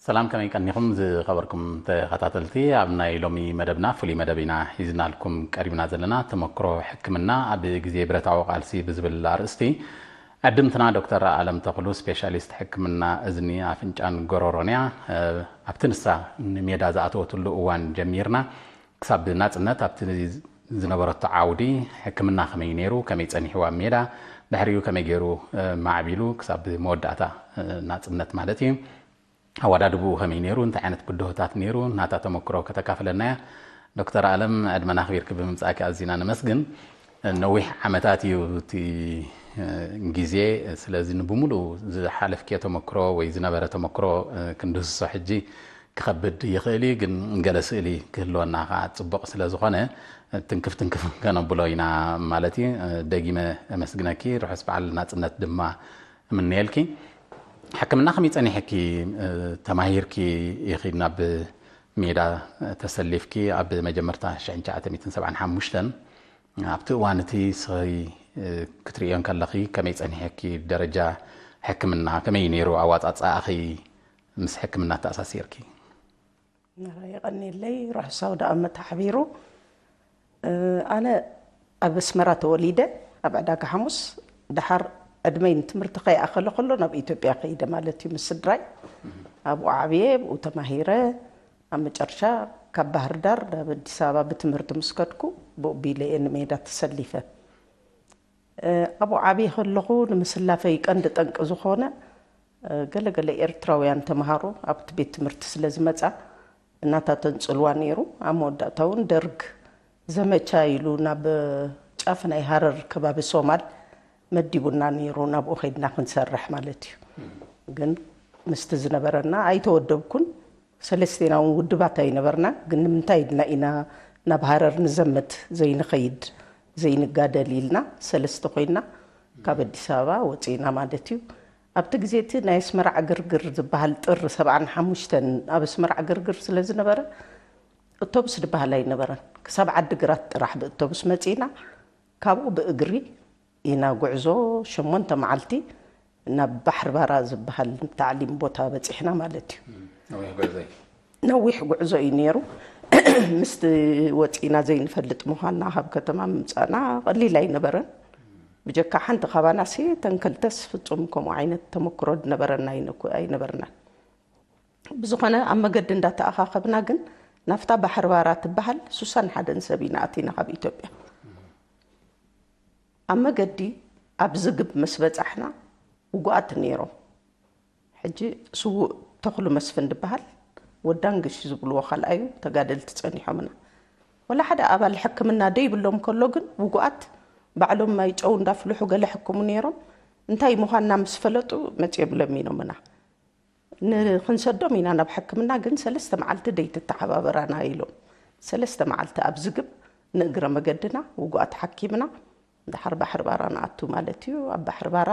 ሰላም፣ ከመይ ቀኒኹም ዝኸበርኩም ተኸታተልቲ? ኣብ ናይ ሎሚ መደብና፣ ፍሉይ መደብ ኢና ሒዝናልኩም ቀሪብና ዘለና። ተመክሮ ሕክምና ኣብ ግዜ ብረታዊ ቃልሲ ብዝብል ኣርእስቲ፣ ዕድምትና ዶክተር ኣለም ተኽሉ፣ ስፔሻሊስት ሕክምና እዝኒ፣ ኣፍንጫን ጎረሮን እያ። ኣብቲ ንሳ ንሜዳ ዝኣተወትሉ እዋን ጀሚርና ክሳብ ናጽነት ኣብቲ ዝነበረቶ ዓውዲ፣ ሕክምና ከመይ ነይሩ፣ ከመይ ጸኒሕዋ ሜዳ፣ ድሕሪኡ ከመይ ገይሩ፣ እ፣ ማዕቢሉ ክሳብ መወዳእታ፣ እ፣ ናጽነት ማለት እዩ። ኣወዳድብኡ ከመይ ነይሩ፣ እንታይ ዓይነት ብድሆታት ነይሩ፣ ናታ ተመክሮ ከተካፍለና እያ። ዶክተር ኣለም፣ ዕድመና ኣኽቢርኪ ብምምጻእኪ ኣዚና ነመስግን። ነዊሕ ዓመታት እዩ እቲ፣ እ፣ ግዜ፣ ስለዚ ንብሙሉኡ ዝሓለፍክዮ ተመክሮ ወይ ዝነበረ ተመክሮ፣ እ፣ ክንድህስሶ ሕጂ ክኸብድ ይኽእል እዩ፣ ግን ገለ ስእሊ ክህልወና ከኣ ጽቡቕ ስለ ዝኾነ፣ ትንክፍ ትንክፍ ከነብሎ ኢና ማለት እዩ። ደጊመ ኣመስግነኪ፣ ርሑስ በዓል ናጽነት ድማ እምነየልኪ። ሕክምና ከመይ ጸኒሕኪ? ተማሂርኪ ኢኺ ናብ ሜዳ ተሰሊፍኪ ኣብ መጀመርታ ሽሕን ትሽዓተ ሚእትን ሰብዓን ሓሙሽተን። ኣብቲ እዋን እቲ ስኺ ክትርእዮ እንከለኺ ከመይ ጸኒሐኪ? ደረጃ ሕክምና ከመይ ነይሩ ኣዋጻጽኣኺ? ምስ ሕክምና ተኣሳሲርኪ። የቐንየለይ፣ ርሑስ ኣውደ ኣመት ሓቢሩ። እ፣ ኣነ ኣብ ኣስመራ ተወሊደ፣ ኣብ ዕዳጋ ሓሙስ። ደሓር ዕድመይ ንትምህርቲ ከይኣኸለ ከሎ ናብ ኢትዮጵያ ከይደ ማለት እዩ፣ ምስ ስድራይ። ኣብኡ ዓብየ፣ ብኡ ተማሂረ። ኣብ መጨረሻ ካብ ባህር ዳር ናብ ኣዲስ ኣበባ ብትምህርቲ ምስ ከድኩ፣ ብኡ ቢለ እየ ንሜዳ ተሰሊፈ። እ፣ ኣብኡ ዓብየ ከለኹ ንምስላፈይ ቀንዲ ጠንቂ ዝኾነ፣ እ፣ ገለ ገለ ኤርትራውያን ተምሃሮ ኣብቲ ቤት ትምህርቲ ስለ ዝመጻ እናታተን ጽልዋ ነይሩ። ኣብ መወዳእታ እውን ደርግ ዘመቻ ኢሉ ናብ ጫፍ ናይ ሃረር ከባቢ ሶማል መዲቡና ነይሩ። ናብኡ ከይድና ክንሰርሕ ማለት እዩ። ግን ምስቲ ዝነበረና ኣይተወደብኩን። ሰለስቴና እውን ውድባት ኣይነበርናን። ግን ንምንታይ ኢልና ኢና ናብ ሃረር ንዘምት ዘይንኸይድ ዘይንጋደል ኢልና ሰለስተ ኮይና ካብ ኣዲስ ኣበባ ወፂእና ማለት እዩ። ኣብቲ ግዜ እቲ ናይ ኣስመራ ዕግርግር ዝበሃል ጥሪ ሰብዓን ሓሙሽተን ኣብ ኣስመራ ዕግርግር ስለ ዝነበረ፣ እቶብስ ዝበሃል ኣይነበረን። ክሳብ ዓዲ ግራት ጥራሕ ብእቶብስ መፂና፣ ካብኡ ብእግሪ ኢና ጉዕዞ ሸሞንተ መዓልቲ ናብ ባሕሪ ባራ ዝበሃል ታዕሊም ቦታ በፂሕና ማለት እዩ። ነዊሕ ጉዕዞ እዩ። ነዊሕ ጉዕዞ እዩ ነይሩ። ምስቲ ወፂና ዘይንፈልጥ ምዃንና ካብ ከተማ ምምፃእና ቀሊል ኣይነበረን። ብጀካ ሓንቲ ካባናሲ ተንከልተስ ፍጹም ከምኡ ዓይነት ተመክሮ ዝነበረና ኣይነኩ-፣ ኣይነበርናን። ብዝኾነ ኣብ መገዲ እንዳተኣኻኸብና ግን ናብታ ባሕሪ ባራ ትበሃል ሱሳን ሓደን ሰብ ኢና ኣቲና ካብ ኢትዮጵያ። ኣብ መገዲ ኣብ ዝግብ ምስ በጻሕና ውጉኣት ነይሮም። ሕጂ ስዉእ ተኽሉ መስፍን ዝበሃል ወዳንግሽ ዝብልዎ ካልኣዩ ተጋደልቲ ጸኒሖምና። ወላ ሓደ ኣባል ሕክምና ደይብሎም ከሎ ግን ውጉኣት ባዕሎም ማይ ጨው እንዳፍልሑ ገለ ሕክሙ ነይሮም። እንታይ ምዃንና ምስ ፈለጡ መጺኦም ለሚኖምና። ንኽንሰዶም ኢና ናብ ሕክምና፣ ግን ሰለስተ መዓልቲ ደይትተሓባበራና ኢሎም። ሰለስተ መዓልቲ ኣብ ዝግብ ንእግረ መገድና ውጉኣት ሓኪምና፣ ድሓር ባሕሪ ባራ ንኣቱ ማለት እዩ። ኣብ ባሕሪ ባራ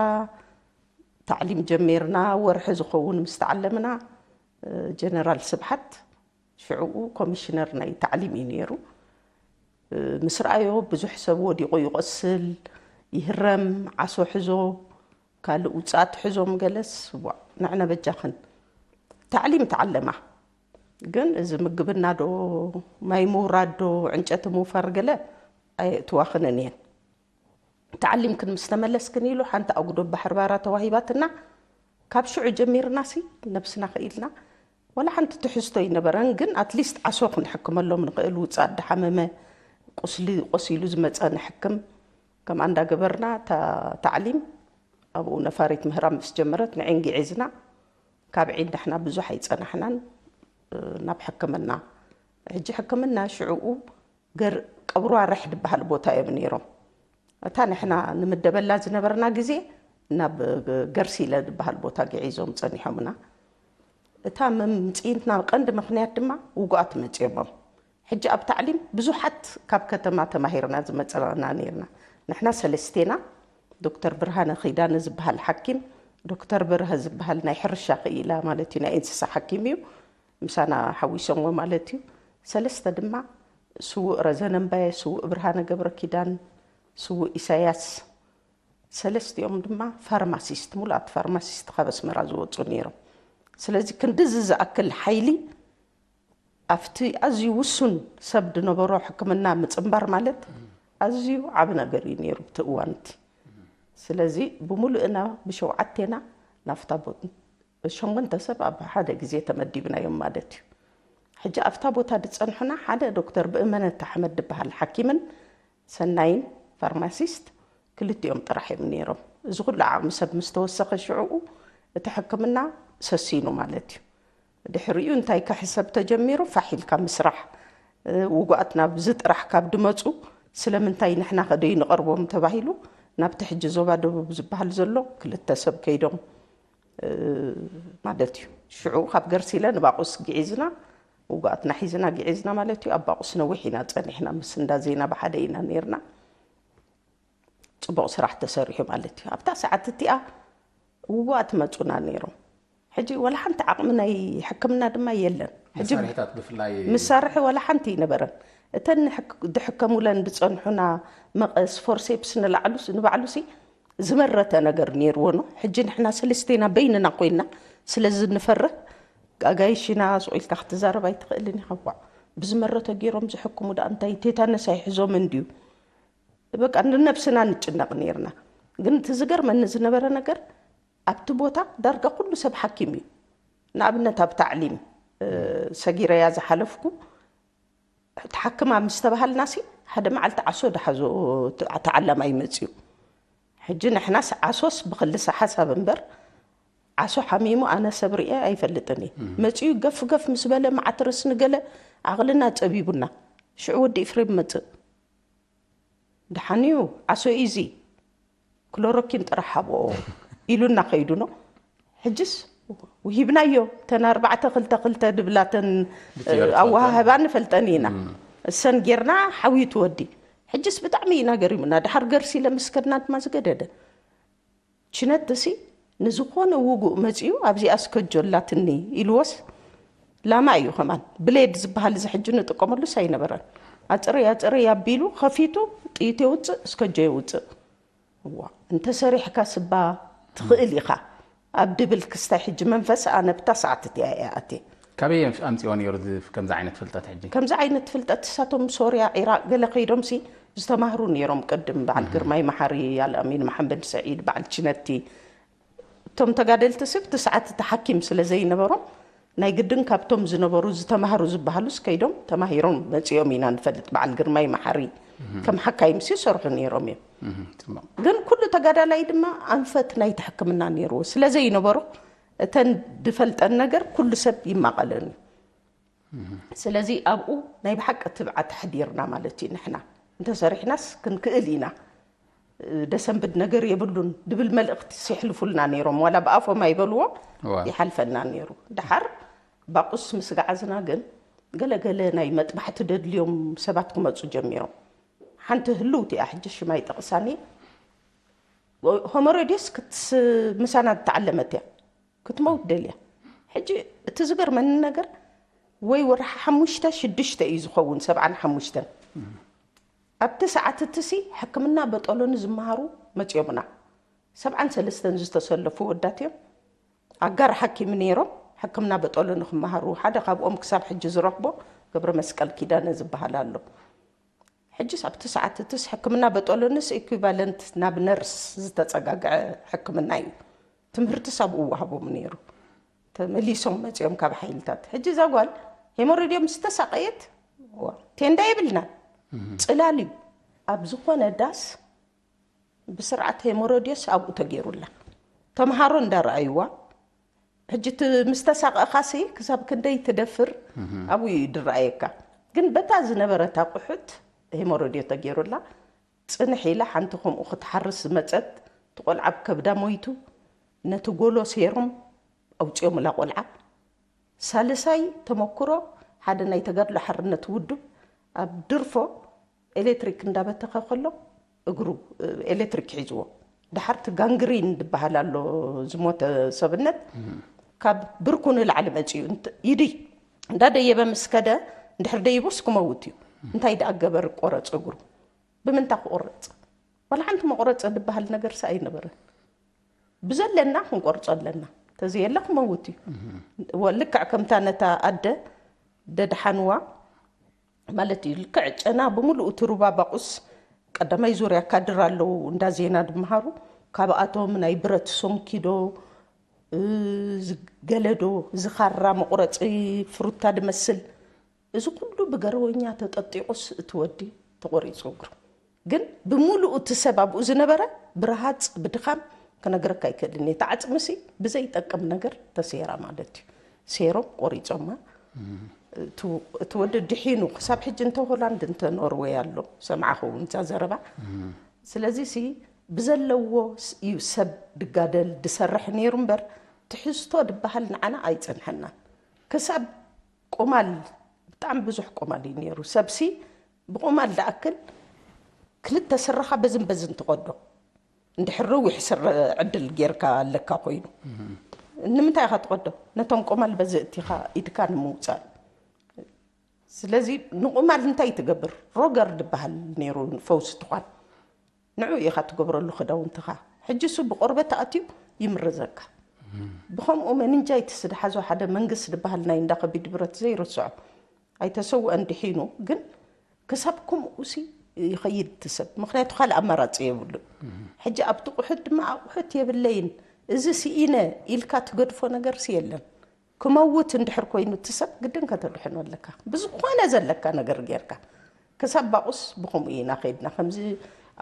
ታዕሊም ጀሚርና፣ ወርሒ ዝኸውን ምስ ተዓለምና፣ ጀነራል ስብሓት ሽዕኡ ኮሚሽነር ናይ ታዕሊም እዩ ነይሩ። ምስ ረኣዮ ብዙሕ ሰብ ወዲቑ ይቖስል፣ ይህረም፣ ዓሶ ሕዞ፣ ካልእ ውጽኣት ሕዞም ገለስ፣ ዋእ፣ ንዕነ በጃኽን። ታዕሊም ተዓለማ። ግን እዚ ምግብና ዶ፣ ማይ ምውራድ ዶ፣ ዕንጨቲ ምውፋር ገለ ኣየእትዋኽንን እየን። ተዓሊምክን ምስ ተመለስክን ኢሉ ሓንቲ ኣጉዶ ባሕሪ ባራ ተዋሂባትና፣ ካብ ሽዑ ጀሚርናሲ ነብስና ክኢልና ወላ ሓንቲ ትሕዝቶ ኣይነበረን። ግን ኣትሊስት ዓሶ ክንሕክመሎም ንኽእል፣ ውጽኣት ድሓመመ፣ ቁስሊ ቆሲሉ ዝመጸ ንሕክም። ከምኣ እንዳገበርና እታ ታዕሊም ኣብኡ ነፋሪት ምህራም ምስ ጀመረት ንዒን ግዒዝና። ካብ ዒን ንሕና ብዙሕ ኣይጸናሕናን፣ እ፣ ናብ ሕክምና። ሕጂ ሕክምና ሽዕኡ ገር-፣ ቀብሩ ኣረሕ ዝበሃል ቦታ እዮም ነይሮም። እታ ንሕና ንምደበላ ዝነበርና ግዜ ናብ ገርሲለ ዝበሃል ቦታ ግዒዞም ጸኒሖምና። እታ መምጽኢትና ቀንዲ ምኽንያት ድማ ውጉኣት መጺኦሞም። ሕጂ ኣብ ታዕሊም ብዙሓት ካብ ከተማ ተማሂርና ዝመጸና ነይርና። ንሕና ሰለስቴና፣ ዶክተር ብርሃነ ኪዳነ ዝበሃል ሓኪም፣ ዶክተር በርሀ ዝበሃል ናይ ሕርሻ ክኢላ ማለት እዩ፣ ናይ እንስሳ ሓኪም እዩ፣ ምሳና ሓዊሶምዎ ማለት እዩ። ሰለስተ ድማ ስዉእ ረዘነ እምባየ፣ ስዉእ ብርሃነ ገብረ ኪዳን፣ ስዉእ ኢሳያስ፣ ሰለስቲኦም ድማ ፋርማሲስት፣ ሙሉኣት ፋርማሲስት ካብ ኣስመራ ዝወጹ ነይሮም። ስለዚ ክንድዚ ዝኣክል ሓይሊ ኣብቲ ኣዝዩ ውሱን ሰብ ዝነበሮ ሕክምና ምጽንባር ማለት ኣዝዩ ዓቢ ነገር እዩ ነይሩ ብቲ እዋንቲ። ስለዚ ብምሉእና ብሸውዓቴና ናብታ ቦ- ሸሞንተ ሰብ ኣብ ሓደ ግዜ ተመዲብናዮም ማለት እዩ። ሕጂ ኣብታ ቦታ ዝጸንሑና ሓደ ዶክተር ብእመነት ኣሕመድ ዝበሃል ሓኪምን ሰናይን ፋርማሲስት ክልቲኦም ጥራሕ እዮም ነይሮም። እዚ ኩሉ ዓቕሚ ሰብ ምስ ተወሰኸ ሽዕኡ እቲ ሕክምና ሰሲኑ ማለት እዩ። ድሕሪኡ እንታይ ክሕሰብ ተጀሚሩ? ፋሕ ኢልካ ምስራሕ። ውጉኣት ናብዚ ጥራሕ ካብ ድመፁ ስለምንታይ ንሕና ከደይ ንቐርቦም ተባሂሉ ናብቲ ሕጂ ዞባ ደቡብ ዝበሃል ዘሎ ክልተ ሰብ ከይዶም ማለት እዩ። ሽዑ ካብ ገርሲለ ንባቑስ ግዒዝና ውጉኣትና ሒዝና ግዒዝና ማለት እዩ። ኣብ ባቑስ ነዊሕ ኢና ፀኒሕና ምስ እንዳ ዜና ብሓደ ኢና ነይርና። ፅቡቕ ስራሕ ተሰሪሑ ማለት እዩ። ኣብታ ሰዓት እቲኣ ውጉኣት መፁና ነይሮም። ሕጂ ወላ ሓንቲ ዓቕሚ ናይ ሕክምና ድማ የለን። ሕጂ መሳርሒታት ብፍላይ መሳርሒ ወላ ሓንቲ ይነበረን። እተን ንሕክ- ድሕከሙለን ዝፀንሑና መቐስ ፎርሴፕስ ንላዕሉስ ንባዕሉሲ ዝመረተ ነገር ነይርዎ ነው። ሕጂ ንሕና ሰለስቴና በይንና ኮይና ስለዚ ንፈርህ ኣጋይሽና ስቕ ኢልካ ክትዛረብ ኣይትኽእልን ኢኻ። ኳዕ ብዝመረተ ገይሮም ዝሕክሙ ደኣ እንታይ ቴታነስ ኣይሕዞምን ድዩ? በቃ ንነብስና ንጭነቕ ነይርና። ግን እቲ ዝገርመኒ ዝነበረ ነገር ኣብቲ ቦታ ዳርጋ ኩሉ ሰብ ሓኪም እዩ። ንኣብነት ኣብ ታዕሊም ሰጊረያ ዝሓለፍኩ ተሓክማ ምስ ተባሃልናሲ ሓደ መዓልቲ ዓሶ ደሓዞ ተዓላማይ መፅዩ። ሕጂ ንሕናስ ዓሶስ ብክልሰ ሓሳብ እምበር ዓሶ ሓሚሙ ኣነ ሰብ ርኤ ኣይፈልጥን እየ። መፅዩ ገፍ ገፍ ምስ በለ መዓት ረስኒ ገለ ዓቕልና ፀቢቡና ሽዑ ወዲ ኢፍሬም መፅእ። ደሓንዩ ዓሶ ኢዚ ክሎሮኪን ጥራሕ ሃብኦ ኢሉና ከይዱ ነው። ሕጅስ ውሂብናዮ ተን ኣርባዕተ ክልተ ክልተ ድብላተን ኣዋሃህባ ንፈልጠን ኢና። እሰን ጌርና ሓዊ ትወዲ። ሕጅስ ብጣዕሚ ኢና ገሪሙና። ድሓር ገርሲ ለምስከድና ድማ ዝገደደ ችነትሲ ንዝኾነ ውጉእ መፂኡ ኣብዚኣ ስከጆ ኣላትኒ ኢልዎስ ላማ እዩ ከማን ብሌድ ዝበሃል እዚ ሕጂ ንጥቀመሉስ ኣይነበረን። ኣፅረይ ኣፅረይ ኣቢሉ ከፊቱ ጥይት የውፅእ ስከጆ የውፅእ። እዋ እንተሰሪሕካ ስባ ትኽእል ኢኻ ኣብ ድብል ክስታይ ሕጂ መንፈስ ኣነ ብታ ሰዓት እቲኣ እየ ኣትየ። ካበይ እዮም ኣምፅኦ ነይሩ እዚ ከምዚ ዓይነት ፍልጠት ሕጂ? ከምዚ ዓይነት ፍልጠት እሳቶም ሶርያ፣ ዒራቅ ገለ ከይዶምሲ ዝተማህሩ ነይሮም ቅድም በዓል ግርማይ መሓሪ፣ ኣልኣሚን መሓመድ ሰዒድ፣ በዓል ችነቲ እቶም ተጋደልቲ ስብ እቲ ሰዓት እቲ ሓኪም ስለ ዘይነበሮም ናይ ግድን ካብቶም ዝነበሩ ዝተማህሩ ዝበሃሉስ ከይዶም ተማሂሮም መፂኦም ኢና ንፈልጥ። በዓል ግርማይ መሓሪ ከም ሓካይምሲ ይሰርሑ ነይሮም እዮም። ግን ኩሉ ተጋዳላይ ድማ ኣንፈት ናይቲ ሕክምና ነይርዎ ስለ ዘይነበሮ እተን ድፈልጠን ነገር ኩሉ ሰብ ይማቐለን እዩ። ስለዚ ኣብኡ ናይ ብሓቂ ትብዓት ኣሕዲርና ማለት እዩ። ንሕና እንተሰሪሕናስ ክንክእል ኢና። ደሰንብድ ነገር የብሉን ድብል መልእኽቲ ሲሕልፉልና ነይሮም። ዋላ ብኣፎም ኣይበልዎ ይሓልፈና ነይሩ። ድሓር ባቁስ ምስ ገዓዝና ግን ገለገለ ናይ መጥባሕቲ ደድልዮም ሰባት ክመፁ ጀሚሮም። ሓንቲ ህልውቲ እያ ሕጂ ሽማ ይጠቕሳኒ። ሆመሮዲስ ክትስ ምሳና ዝተዓለመት እያ። ክትመውት ደልያ። ሕጂ እቲ ዝገርመኒ ነገር ወይ ወርሒ ሓሙሽተ ሽዱሽተ እዩ ዝኸውን ሰብዓን ሓሙሽተን ኣብቲ ሰዓት እትሲ ሕክምና በጠሎኒ ዝመሃሩ መፅዮምና። ሰብዓን ሰለስተን ዝተሰለፉ ወዳት እዮም። ኣጋር ሓኪም ነይሮም ሕክምና በጠሎኒ ክመሃሩ ሓደ ካብኦም ክሳብ ሕጂ ዝረኽቦ ገብረ መስቀል ኪዳነ ዝበሃል ኣሎ። ሕጅስ ኣብቲ ሰዓት እትስ ሕክምና በጠሎንስ ኢኩቫለንት ናብ ነርስ ዝተፀጋግዐ ሕክምና እዩ። ትምህርትስ ኣብኡ ወሃቦም ነይሩ። ተመሊሶም መፂኦም ካብ ሓይልታት። ሕጂ እዛ ጓል ሄሞሮዲዮም ዝተሳቀየት ዋ፣ ቴንዳ የብልናን። ፅላል እዩ። ኣብ ዝኾነ ዳስ ብስርዓት ሄሞሮዲዮስ ኣብኡ ተገይሩላ። ተምሃሮ እንዳረኣይዋ ሕጂ እቲ ምስ ተሳቐእኻሲ ክሳብ ክንደይ ትደፍር ኣብኡ እዩ ድረኣየካ። ግን በታ ዝነበረት ኣቑሑት ሄሞሮድዮ ተገይሩላ ፅንሕ ኢላ ሓንቲ ከምኡ ክትሓርስ ዝመፀት እቲ ቆልዓ ኣብ ከብዳ ሞይቱ ነቲ ጎሎ ሴሮም ኣውፅኦምላ ቆልዓ። ሳልሳይ ተመክሮ ሓደ ናይ ተጋድሎ ሓርነት ውድብ ኣብ ድርፎ ኤሌክትሪክ እንዳበተኸ ከሎ እግሩ ኤሌክትሪክ ሒዝዎ። ድሓርቲ ጋንግሪን ዝበሃል ኣሎ ዝሞተ ሰብነት ካብ ብርኩ ንላዕሊ መፅኡ ኢድይ እንዳደየበ ምስ ከደ እንድሕር ደይቡስ ክመውት እዩ። እንታይ ደኣ ገበር ቆረፅ እግሩ ብምንታ ክቆረፅ? ዋላ ሓንቲ መቁረፂ ዝበሃል ነገርስ ኣይነበረን። ብዘለና ክንቆርፆ ኣለና። ተዘየለ ክመውት እዩ። ወ- ልክዕ ከምታ ነታ ኣደ ደድሓንዋ ማለት እዩ። ልክዕ ጨና ብምሉኡ እቲ ሩባ ባቑስ ቀዳማይ ዙርያ ካድር ኣለዉ እንዳ ዜና ድምሃሩ፣ ካብኣቶም ናይ ብረት ሶምኪዶ፣ እ፣ ዝገለዶ፣ ዝኻራ መቑረፂ ፍሩታ ድመስል፣ እዚ ኩሉ ብገረወኛ ተጠጢቑስ እቲ ወዲ ተቖሪፁ እግሩ። ግን ብምሉኡ እቲ ሰብ ኣብኡ ዝነበረ ብረሃፅ ብድኻም ክነግረካ ኣይክእልን እየ። እቲ ዓፅምሲ ብዘይጠቅም ነገር ተሴራ ማለት እዩ። ሴሮም ቆሪፆማ። እቲ እቲ ወዲ ድሒኑ ክሳብ ሕጂ እንተ ሆላንድ እንተ ኖርወይ ኣሎ ሰምዓ ኸውን እዛ ዘረባ። ስለዚ ሲ ብዘለዎ ስ- እዩ ሰብ ድጋደል ድሰርሕ ነይሩ እምበር ትሕዝቶ ድበሃል ንዓና ኣይፀንሐናን። ክሳብ ቆማል ብጣዕሚ ብዙሕ ቆማል እዩ ነይሩ። ሰብሲ ብቆማል ዝኣክል ክልተ ስረኻ በዝን በዝን ትቐዶ። እንድሕር ረዊሕ ስረ ዕድል ጌርካ ኣለካ ኮይኑ ንምንታይ ኢኻ ትቐዶ? ነቶም ቆማል በዚ እቲኻ ኢድካ ንምውፃእ። ስለዚ ንቆማል እንታይ ትገብር? ሮገር ዝበሃል ነይሩ ፈውሲ ትኳን ንዑ ኢኻ ትገብረሉ ክዳውንትኻ። ሕጂ እሱ ብቆርበት ኣትዩ ይምረዘካ። ብኸምኡ መንንጃይትስ ዝሓዞ ሓደ መንግስ ዝበሃል ናይ እንዳ ከቢድ ብረት ዘይርስዖ ኣይተሰውአን ድሒኑ ግን ክሳብ ከምኡ ሲ ይኸይድ እቲ ሰብ ምክንያቱ ካልእ ኣማራፂ የብሉን። ሕጂ ኣብቲ ቁሑት ድማ ኣቑሑት የብለይን እዚ ስኢነ ኢልካ ትገድፎ ነገርሲ የለን። ክመውት እንድሕር ኮይኑ እቲ ሰብ ግድን ከተድሕኖ ኣለካ ብዝኾነ ዘለካ ነገር ጌርካ። ክሳብ ባቑስ ብኸምኡ ኢና ከይድና ከምዚ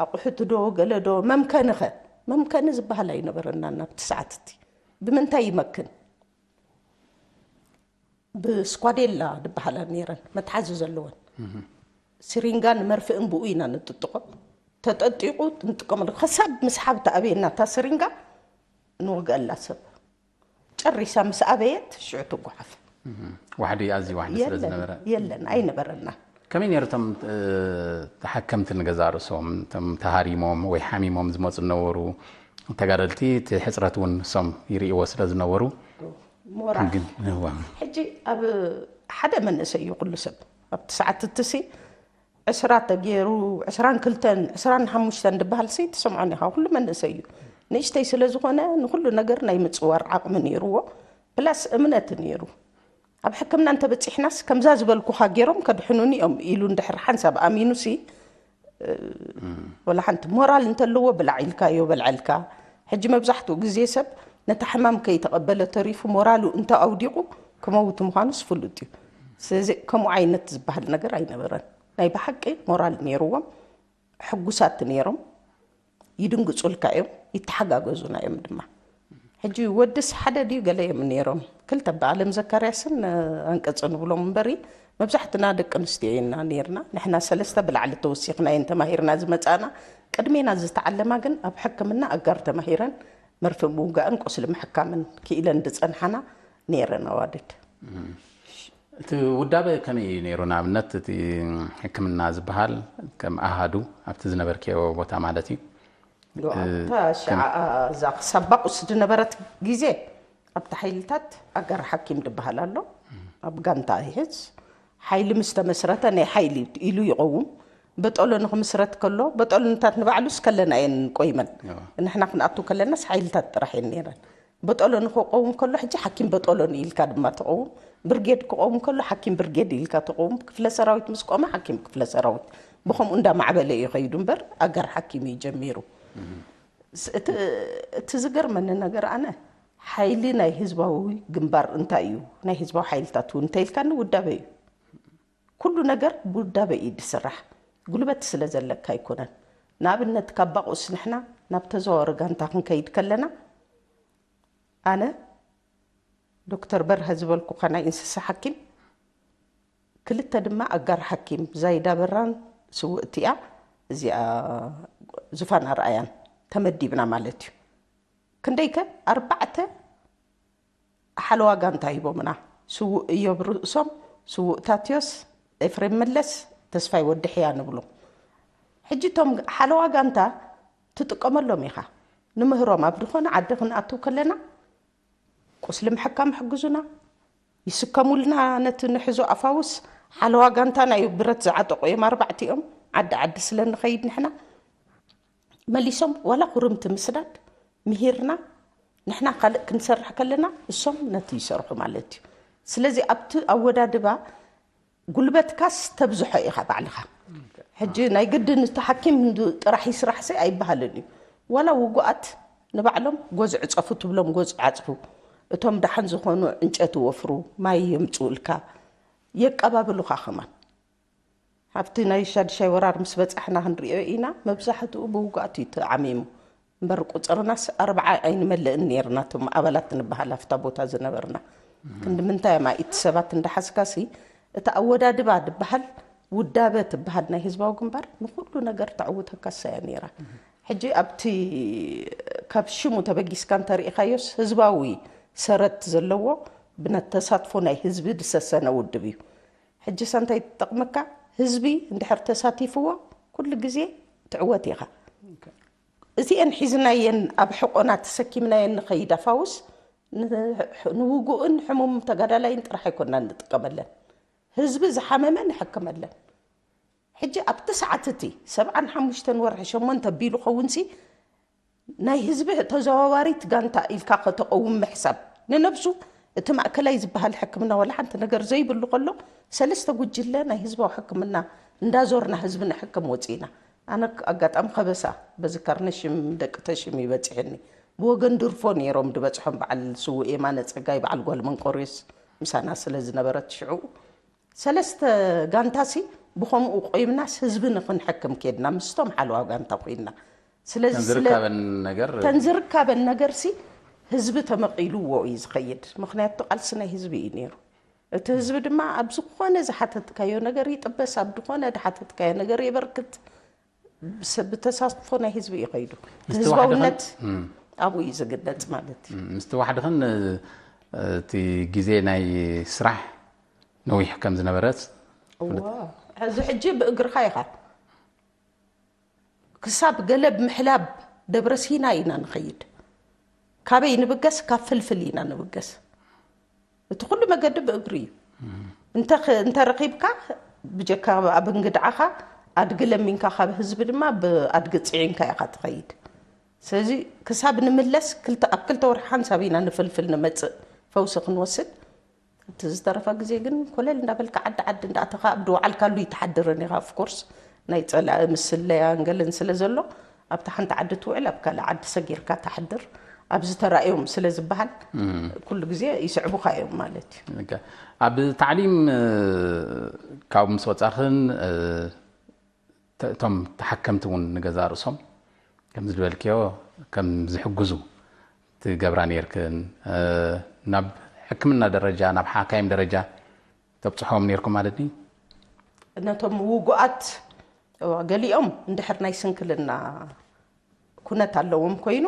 ኣቑሑት ዶ ገለ ዶ መምከኒ ኸ መምከኒ ዝበሃል ኣይነበረና ናብቲ ሰዓት እቲ ብምንታይ ይመክን? ብስኳዴላ ዝበሃላ ነይረን መትሓዚ ዘለወን ስሪንጋ ንመርፍእን ብኡ ኢና ንጥጥቆ። ተጠጢቑ ንጥቀመሉ። ከሳብ ምስ ሓብቲ ኣበየና እታ ስሪንጋ ንወግአላ ሰብ። ጨሪሳ ምስ ኣበየት ሽዑ ትጓሓፍ። ዋሕዲ ኣዝዩ ዋሕዲ ስለ ዝነበረ የለን ኣይነበረና። ከመይ ነይሩ እቶም ተሓከምቲ ንገዛ ርእሶም እቶም ተሃሪሞም ወይ ሓሚሞም ዝመፁ ዝነበሩ ተጋደልቲ እቲ ሕፅረት እውን እሶም ይርእዎ ስለ ዝነበሩ ሞራል ግን እዋ ሕጂ ኣብ ሓደ መንእሰይ እዩ ኩሉ ሰብ ኣብቲ ሰዓት እትሲ ዕስራ ተገይሩ ዕስራን ክልተን ዕስራን ሓሙሽተን ድበሃል ሲ ትሰምዖን ኢኻ ኩሉ መንእሰይ እዩ ንእሽተይ ስለ ዝኾነ ንኩሉ ነገር ናይ ምፅዋር ዓቕሚ ነይርዎ ፕላስ እምነት ነይሩ ኣብ ሕክምና እንተበፂሕናስ ከምዛ ዝበልኩኻ ገይሮም ከድሕኑኒ እዮም ኢሉ እንድሕር ሓንሳብ ኣሚኑ ሲ ወላ ሓንቲ ሞራል እንተለዎ ብላዕ ኢልካዮ በልዐልካ ሕጂ መብዛሕትኡ ግዜ ሰብ ነታ ሕማም ከይተቐበለ ተሪፉ ሞራሉ እንተ ኣውዲቑ ክመውት ምዃኑስ ፍሉጥ እዩ ስለዚ ከምኡ ዓይነት ዝበሃል ነገር ኣይነበረን ናይ ብሓቂ ሞራል ነይርዎም ሕጉሳት ነይሮም ይድንግፁልካ እዮም ይተሓጋገዙና እዮም ድማ ሕጂ ወድስ ሓደ ድዩ ገለ እዮም ነይሮም ክልተ ብኣለም ዘካርያስን ኣንቀፅ ንብሎም እምበሪ መብዛሕትና ደቂ ኣንስትዮ ኢና ነይርና ንሕና ሰለስተ ብላዕሊ ተወሲኽና እየን ተማሂርና ዝመፃና ቅድሜና ዝተዓለማ ግን ኣብ ሕክምና ኣጋር ተማሂረን መርፍእ ምውጋእን ቁስሊ ምሕካምን ክኢለን ዝፀንሓና ነይረን ኣዋልድ እቲ ውዳበ ከመይ እዩ ነይሩ ንኣብነት እቲ ሕክምና ዝበሃል ከም ኣሃዱ ኣብቲ ዝነበርክዮ ቦታ ማለት እዩ እዛ ክሳብ ባቁስ ዝነበረት ግዜ ኣብቲ ሓይልታት ኣጋር ሓኪም ዝበሃል ኣሎ ኣብ ጋንታ ይሕዝ ሓይሊ ምስ ተመስረተ ናይ ሓይሊ ኢሉ ይቐውም በጠሎ ንክምስረት ከሎ በጠሎታት ንባዕሉስ ከለና እየን ቆይመን ንሕና ክንኣቱ ከለናስ ሓይልታት ጥራሕ እየን ነይረን በጠሎ ንክቐውም ከሎ ሕጂ ሓኪም በጠሎ ኢልካ ድማ ትቐውም ብርጌድ ክቐውም ከሎ ሓኪም ብርጌድ ኢልካ ትቐውም ክፍለ ሰራዊት ምስ ቆመ ሓኪም ክፍለ ሰራዊት ብኸምኡ እንዳማዕበለ እዩ ከይዱ እምበር ኣጋር ሓኪም እዩ ጀሚሩ እቲ ዝገርመኒ ነገር ኣነ ሓይሊ ናይ ህዝባዊ ግንባር እንታይ እዩ ናይ ህዝባዊ ሓይልታት እውን እንተኢልካኒ ውዳበ እዩ ኩሉ ነገር ብውዳበ እዩ ዝስራሕ ጉልበት ስለ ዘለካ ኣይኮነን ንኣብነት ካብ ባቁስ ንሕና ናብ ተዘዋወሪ ጋንታ ክንከይድ ከለና ኣነ ዶክተር በርሀ ዝበልኩካ ናይ እንስሳ ሓኪም ክልተ ድማ ኣጋር ሓኪም ዛይዳ በራን ስውእቲ እያ እዚኣ ዙፋን ኣርኣያን ተመዲብና ማለት እዩ ክንደይከ ኣርባዕተ ሓለዋ ጋንታ ሂቦምና ስውእ እዮብ ርእሶም ስውእ ታትዮስ ኤፍሬም መለስ ተስፋይ ወዲ ሕያ ንብሎ ሕጂ እቶም ሓለዋ ጋንታ ትጥቀመሎም ኢኻ ንምህሮም ኣብ ዝኾነ ዓዲ ክንኣትው ከለና ቁስሊ ምሕካም ይሕግዙና ይስከሙልና ነቲ ንሕዞ ኣፋውስ ሓለዋ ጋንታ ናይ ብረት ዝዓጠቑ እዮም ኣርባዕቲኦም ዓዲ ዓዲ ስለ ንኸይድ ንሕና መሊሶም ዋላ ኩርምቲ ምስዳድ ምሂርና ንሕና ካልእ ክንሰርሕ ከለና እሶም ነቲ ይሰርሑ ማለት እዩ። ስለዚ ኣብቲ ኣወዳድባ ጉልበትካስ ተብዝሖ ኢኻ ባዕልኻ። ሕጂ ናይ ግድን እቲ ሓኪም እንዱ ጥራሕ ይስራሕሲ ኣይበሃልን እዩ። ዋላ ውጉኣት ንባዕሎም ጎዝ ዕጸፉ ትብሎም ጎዝ ዓጽፉ። እቶም ደሓን ዝኾኑ ዕንጨቲ ወፍሩ፣ ማይ የምጽኡልካ፣ የቀባብሉኻ ከማን። ኣብቲ ናይ ሻድሻይ ወራር ምስ በጻሕና ክንሪኦ ኢና፣ መብዛሕትኡ ብውጉኣት እዩ ተዓሚሙ። እምበር ቁጽርናስ ኣርብዓ ኣይንመልእን ነይርና፣ እቶም ኣባላት ንበሃል ኣብታ ቦታ ዝነበርና። ክንዲ ምንታይ እዮም ኣኢቲ ሰባት እንዳሓዝካሲ፣ እቲ ኣወዳድባ ድበሃል፣ ውዳበ ትበሃል ናይ ህዝባዊ ግንባር ንኹሉ ነገር ተዕውተካሳ እያ ነይራ። ሕጂ ኣብቲ ካብ ሽሙ ተበጊስካ እንተሪኢኻዮስ ህዝባዊ ሰረት ዘለዎ ብነተሳትፎ ናይ ህዝቢ ዝሰሰነ ውድብ እዩ። ሕጂ ሰ እንታይ ትጠቕመካ? ህዝቢ እንድሕር ተሳቲፍዎ ኩሉ ግዜ ትዕወት ኢኻ። እዚኤን ሒዝናየን ኣብ ሕቆና ተሰኪምናየን ንኸይድ ኣፋውስ ን-፣ ንውጉእን ሕሙም ተጋዳላይን ጥራሕ ኣይኮና እንጥቀመለን። ህዝቢ ዝሓመመ ንሕክመለን። ሕጂ ኣብቲ ሰዓት እቲ ሰብዓን ሓሙሽተን ወርሒ ሸሞንተ ቢሉ ኸውንሲ ናይ ህዝቢ ተዘዋዋሪት ጋንታ ኢልካ ከተቐውም ምሕሳብ ንነብሱ እቲ ማእከላይ ዝበሃል ሕክምና ዋላ ሓንቲ ነገር ዘይብሉ ከሎ ሰለስተ ጉጅለ ናይ ህዝባዊ ሕክምና እንዳዞርና ህዝቢ ንሕክም ወፂና። ኣነ ኣጋጣሚ ከበሳ በዚ ካርነ ሽም ደቂ ተሽም ይበፅሐኒ። ብወገን ድርፎ ነይሮም ዝበፅሖም በዓል ስውእ የማነ ፀጋይ በዓል ጓል መንቆርዮስ ምሳና ስለ ዝነበረት ሽዑ ሰለስተ ጋንታሲ ብኸምኡ ቆይምናስ ህዝቢ ንኽንሕክም ኬድና ምስቶም ሓለዋ ጋንታ ኮይንና። ስለዚ ተን ስለ ዝርከበን ነገር ተን ዝርከበን ነገርሲ ህዝቢ ተመቒልዎ እዩ ዝኸይድ። ምኽንያቱ ቃልሲ ናይ ህዝቢ እዩ ነይሩ። እቲ ህዝቢ ድማ ኣብ ዝኾነ ዝሓተትካዮ ነገር ይጥበስ፣ ኣብ ዝኾነ ዝሓተትካዮ ነገር የበርክት። ብስ-፣ ብተሳትፎ ናይ ህዝቢ እዩ ከይዱ። እቲ ምስቲ ዋሕዲ ህዝባውነት ኸን-፣ እም። ኣብኡ እዩ ዝግለጽ ማለት እዩ። እም፣ ምስቲ ዋሕዲ ኸን፣ እቲ ግዜ ናይ ስራሕ ነዊሕ ከም ዝነበረት እዋ፣ እዚ ሕጂ ብእግርኻ ኢኻ። ክሳብ ገለብ ምሕላብ ደብረ ሲና ኢና ንኸይድ። ካበይ ንብገስ? ካብ ፍልፍል ኢና ንብገስ። እቲ ኩሉ መገዲ ብእግሪ እዩ። እንተ ኽ-፣ እንተ ረኺብካ ብጀካ ኣብ እንግድዓኻ ኣድጊ ለሚንካ ካብ ህዝቢ ድማ ብኣድጊ ጽዒንካ ኢኻ ትኸይድ። ስለዚ ክሳብ ንምለስ ክልተ፣ ኣብ ክልተ ወርሒ ሓንሳብ ኢና ንፍልፍል ንመጽእ ፈውሲ ክንወስድ። እቲ ዝተረፈ ግዜ ግን ኮለል እንዳበልካ ዓዲ ዓዲ እንዳኣተኻ ኣብ ድወዓልካሉ ይትሓድርን ኢኻ። Of course ናይ ጸላኢ ምስለያን ገለን ስለ ዘሎ ኣብታ ሓንቲ ዓዲ ትውዕል ኣብ ካልእ ዓዲ ሰጊርካ ትሓድር። ኣብዚ ተራእዮም ስለ ዝበሃል እም። ኩሉ ግዜ ይስዕቡኻ እዮም ማለት እዩ። ኦኬ። ኣብ ታዕሊም፣ እ፣ ካብ ምስ ወጻኽን፣ እ፣ ተ-፣ እቶም ተሓከምቲ እውን ንገዛእ ርእሶም ከምዚ ዝበልክዮ ከም ዝሕግዙ ትገብራ ነይርክን፣ እ፣ ናብ ሕክምና ደረጃ፣ ናብ ሓካይም ደረጃ ተብጽሖም ነይርኩም ማለት ድዩ? ነቶም ውጉኣት፣ እዋ፣ ገሊኦም እንድሕር ናይ ስንክልና ኩነት ኣለዎም ኮይኑ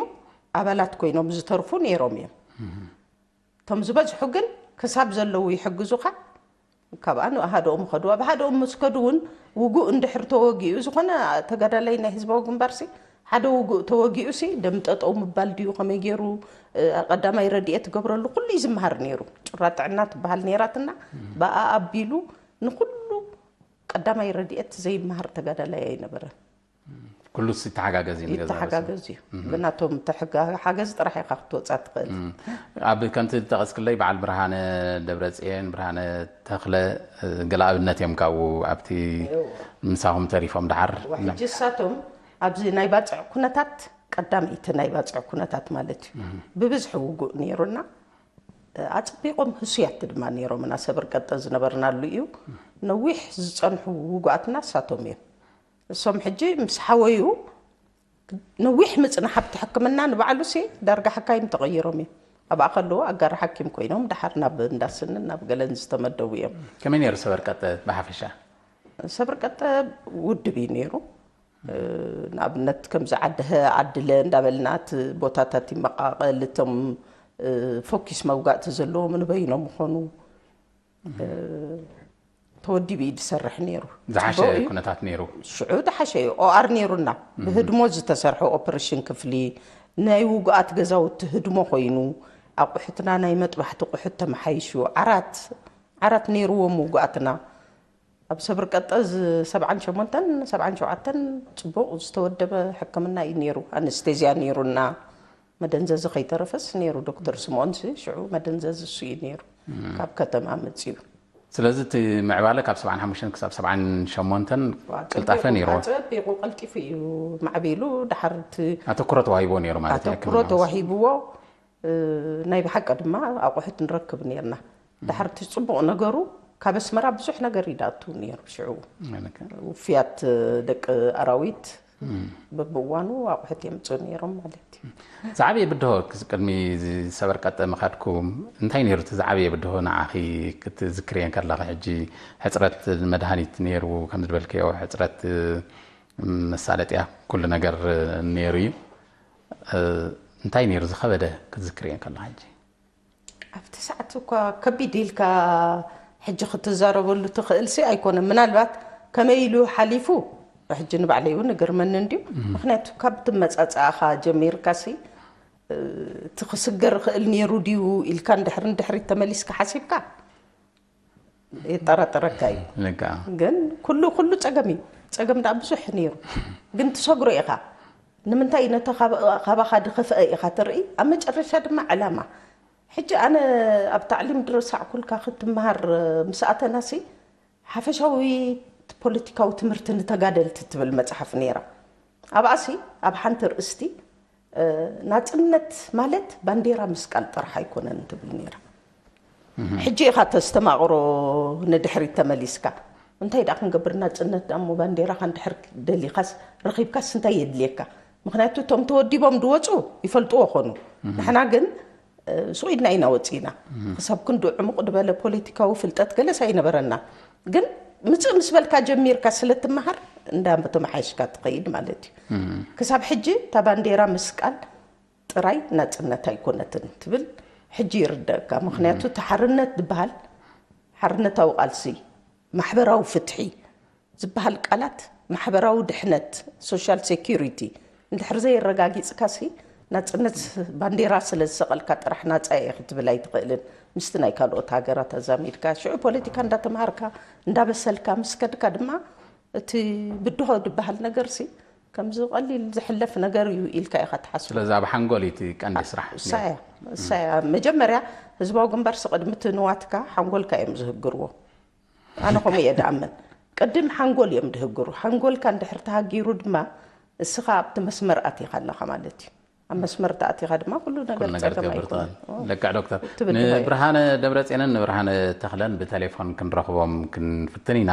ኣባላት ኮይኖም ዝተርፉ ነይሮም እዮም። እቶም ዝበዝሑ ግን ክሳብ ዘለዉ ይሕግዙኻ። ካብ ኣን-፣ ኣሃደኦም ኸዱ። ኣብ ኣሃደኦም ምስ ከዱ እውን ውጉእ እንድሕር ተወጊኡ፣ ዝኾነ ተጋዳላይ ናይ ህዝባዊ ግንባርሲ ሓደ ውጉእ ተወጊኡሲ ደም ጠጠው ምባል ድዩ፣ ከመይ ገይሩ፣ እ፣ ቀዳማይ ረድኤት ትገብረሉ ኩሉ እዩ ዝመሃር ነይሩ። ጩራ ጥዕና ትበሃል ነይራትና፣ ብኣ ኣቢሉ ንኩሉ ቀዳማይ ረድኤት ዘይመሃር ተጋዳላይ ኣይነበረን። ኩሉስ ይተሓጋገዝ እዩ ንገዛ ርእሱ። ይተሓጋገዝ እዩ። እም። ብናቶም ተሕጋ-፣ ሓገዝ ጥራሕ ኢኻ ክትወጻ ትኽእል። እም። ኣብ ከምቲ ዝጠቐስክለይ በዓል ብርሃነ ደብረጽዮን፣ ብርሃነ ተኽለ፣ እ፣ ገለ ኣብነት እዮም ካብኡ ኣብቲ እዎ። ምሳኹም ተሪፎም ደሓር። ዋ፣ ሕጂ እሳቶም ኣብዚ ናይ ባጽዕ ኩነታት፣ ቀዳመይቲ ናይ ባጽዕ ኩነታት ማለት እዩ። እም። ብብዝሒ ውጉእ ነይሩና፣ እ፣ ኣጸቢቖም ህሱያት ድማ ነይሮምና። ሰብር ቀጠ ዝነበርናሉ እዩ። ነዊሕ ዝጸንሑ ውጉኣትና እሳቶም እዮም። እሶም ሕጂ ምስ ሓወዩ ነዊሕ ምጽናሕ ኣብቲ ሕክምና ንባዕሉሲ ዳርጋ ሓካይም ተቐይሮም እዮም። ኣብኣ ከለዉ ኣጋር ሓኪም ኮይኖም ደሓር ናብ እንዳስንን ናብ ገለን ዝተመደቡ እዮም። ከመይ ነይሩ ሰበር ቀጠ ብሓፈሻ? ሰበር ቀጠ ውድብ እዩ ነይሩ። እ፣ ንኣብነት ከምዚ ዓዲ ህእ፣ ዓዲ ለ እንዳበልና እቲ ቦታታት ይመቓቐል፣ እቶም፣ እ፣ ፎኪስ መውጋእቲ ዘለዎም ንበይኖም ምኾኑ። እ፣ ተወዲቡ እዩ ዝሰርሕ ነይሩ። ዝሓሸ ጽቡቕ እዩ። ኩነታት ነይሩ። ሽዑ ዝሓሸ እዩ። ኦኣር ነይሩና። እም። ብህድሞ ዝተሰርሐ ኦፕሬሽን ክፍሊ፣ ናይ ውጉኣት ገዛውቲ ህድሞ ኮይኑ፣ ኣቑሑትና ናይ መጥባሕቲ ኣቑሑት ተመሓይሹ፣ ዓራት፣ ዓራት ነይርዎም ውጉኣትና። ኣብ ሰብር ቀጠ ዝ-፣ ሰብዓን ሸሞንተን፣ ሰብዓን ሸውዓተን ጽቡቕ ዝተወደበ ሕክምና እዩ ነይሩ። ኣነስቴዝያ ነይሩና። መደንዘዚ ከይተረፈስ ነይሩ። ዶክተር ስምኦንሲ ሽዑ መደንዘዚ እሱ እዩ ነይሩ፣ ካብ ከተማ መፂኡ። ስለዚ እቲ ምዕባለ ካብ ሰብዓን ሓሙሽተን ክሳብ ሰብዓን ሸሞንተን ዋ፣ ቅልጣፈ ጸቢቑ- ነይርዎ። ጸቢቑ ቀልጢፉ እዩ ማዕቢሉ። ድሓር እቲ ኣተኩሮ ተዋሂቦ ነይሩ ማለት እዩ። ኣተኩሮ ተዋሂብዎ። እ፣ ናይ ብሓቂ ድማ ኣቑሑት ንረክብ ነይርና። ድሓር እቲ ጽቡቕ ነገሩ ካብ ኣስመራ ብዙሕ ነገር ይዳቱ ነይሩ። ሽዑ ውፍያት ደቂ ኣራዊት በብእዋኑ ኣቑሑት የምፅኡ ነይሮም ማለት እዩ። ዝዓበየ ብድሆ ቅድሚ ሰበር ቀጠ ምኻድኩም እንታይ ነይሩ? እቲ ዝዓበየ ብድሆ ንዓኺ ክትዝክርየን ከለኺ፣ ሕጂ ሕፅረት መድሃኒት ነይሩ ከም ዝበልክዮ፣ ሕፅረት መሳለጥያ ኩሉ ነገር ነይሩ እዩ። እንታይ ነይሩ ዝኸበደ ክትዝክርየን ከለኺ ሕጂ? ኣብቲ ሰዓት እኳ ከቢድ ኢልካ ሕጂ ክትዛረበሉ ትኽእል ሲ ኣይኮነን። ምናልባት ከመይ ኢሉ ሓሊፉ ሕጂ ንባዕለይ እውን እግርመኒ እንድዩ። ምክንያቱ ካብ ትመፃፃእኻ ጀሚርካ ሲ እቲ ክስገር ይኽእል ነይሩ ድዩ ኢልካ ንድሕሪ ንድሕሪት ተመሊስካ ሓሲብካ የጠራጥረካ እዩ። ልካ ግን ኩሉ ኩሉ ፀገም እዩ። ፀገም ዳ ብዙሕ ነይሩ፣ ግን ትሰግሮ ኢኻ። ንምንታይ ነታ ካብ- ካባኻ ድኸፍአ ኢኻ ትርኢ። ኣብ መጨረሻ ድማ ዕላማ። ሕጂ ኣነ ኣብ ታዕሊም ድረሳዕኩልካ ክትመሃር ምስ ኣተናሲ ሓፈሻዊ ፖለቲካዊ ትምህርቲ ንተጋደልቲ ትብል መፅሓፍ ነይራ። ኣብኣሲ ኣብ ሓንቲ ርእስቲ ናፅነት ማለት ባንዴራ ምስቃል ጥራሕ ኣይኮነን ትብል ነይራ። ሕጂ ኢኻ ተስተማቕሮ ንድሕሪት ተመሊስካ። እንታይ ደኣ ክንገብር፣ ናፅነት ደኣ እሞ ባንዴራኻ እንድሕር ደሊኻስ ረኺብካስ እንታይ የድልየካ? ምክንያቱ እቶም ተወዲቦም ድወፁ ይፈልጥዎ ኾኑ። ንሕና ግን ሱቕ ኢድና ኢና ወፂና። ክሳብ ክንዱ ዕሙቕ ድበለ ፖለቲካዊ ፍልጠት ገለስ ኣይነበረና። ግን ምፅእ ምስ በልካ ጀሚርካ ስለትመሃር እንዳተመሓየሽካ ትኸይድ ማለት እዩ። ክሳብ ሕጂ እታ ባንዴራ ምስቃል ጥራይ ናፅነት ኣይኮነትን ትብል ሕጂ ይርደእካ። ምክንያቱ እቲ ሓርነት ዝበሃል ሓርነታዊ ቃልሲ፣ ማሕበራዊ ፍትሒ ዝበሃል ቃላት ማሕበራዊ ድሕነት፣ ሶሻል ሴኩሪቲ፣ እንድሕር ዘየረጋጊፅካሲ ናፅነት ባንዴራ ስለ ዝሰቐልካ ጥራሕ ናፃ እየ ክትብል ኣይትኽእልን። ምስቲ ናይ ካልኦት ሃገራት ኣዛሚድካ ሽዑ ፖለቲካ እንዳተምሃርካ እንዳበሰልካ ምስ ከድካ ድማ እቲ ብድሆ ዝበሃል ነገርሲ ከምዚ ቀሊል ዝሕለፍ ነገር እዩ ኢልካ ኢኻ ትሓስቦ። ስለዚ ኣብ ሓንጎል እዩ እቲ ቀንዲ ስራሕ። እሳያ እሳያ መጀመርያ ህዝባዊ ግንባርሲ ቅድሚ እቲ ንዋትካ ሓንጎልካ እዮም ዝህግርዎ። ኣነ ከምኡ እየ ድኣምን። ቅድም ሓንጎል እዮም ድህግሩ። ሓንጎልካ እንድሕር ተሃጊሩ ድማ እስኻ ኣብቲ መስመር ኣቲኻ ኣለኻ ማለት እዩ። ኣብ መስመር ተኣቲኻ ድማ ኩሉ ነገር ኩሉ ነገር ፀገም ትገብር ኣይኮነን። ትኽእል። ልክዕ ዶክተር። ትብድሆ እያ። ንብርሃነ ደብረፅዮንን ንብርሃነ ተኽለን ብቴሌፎን ክንረኽቦም ክንፍትን ኢና።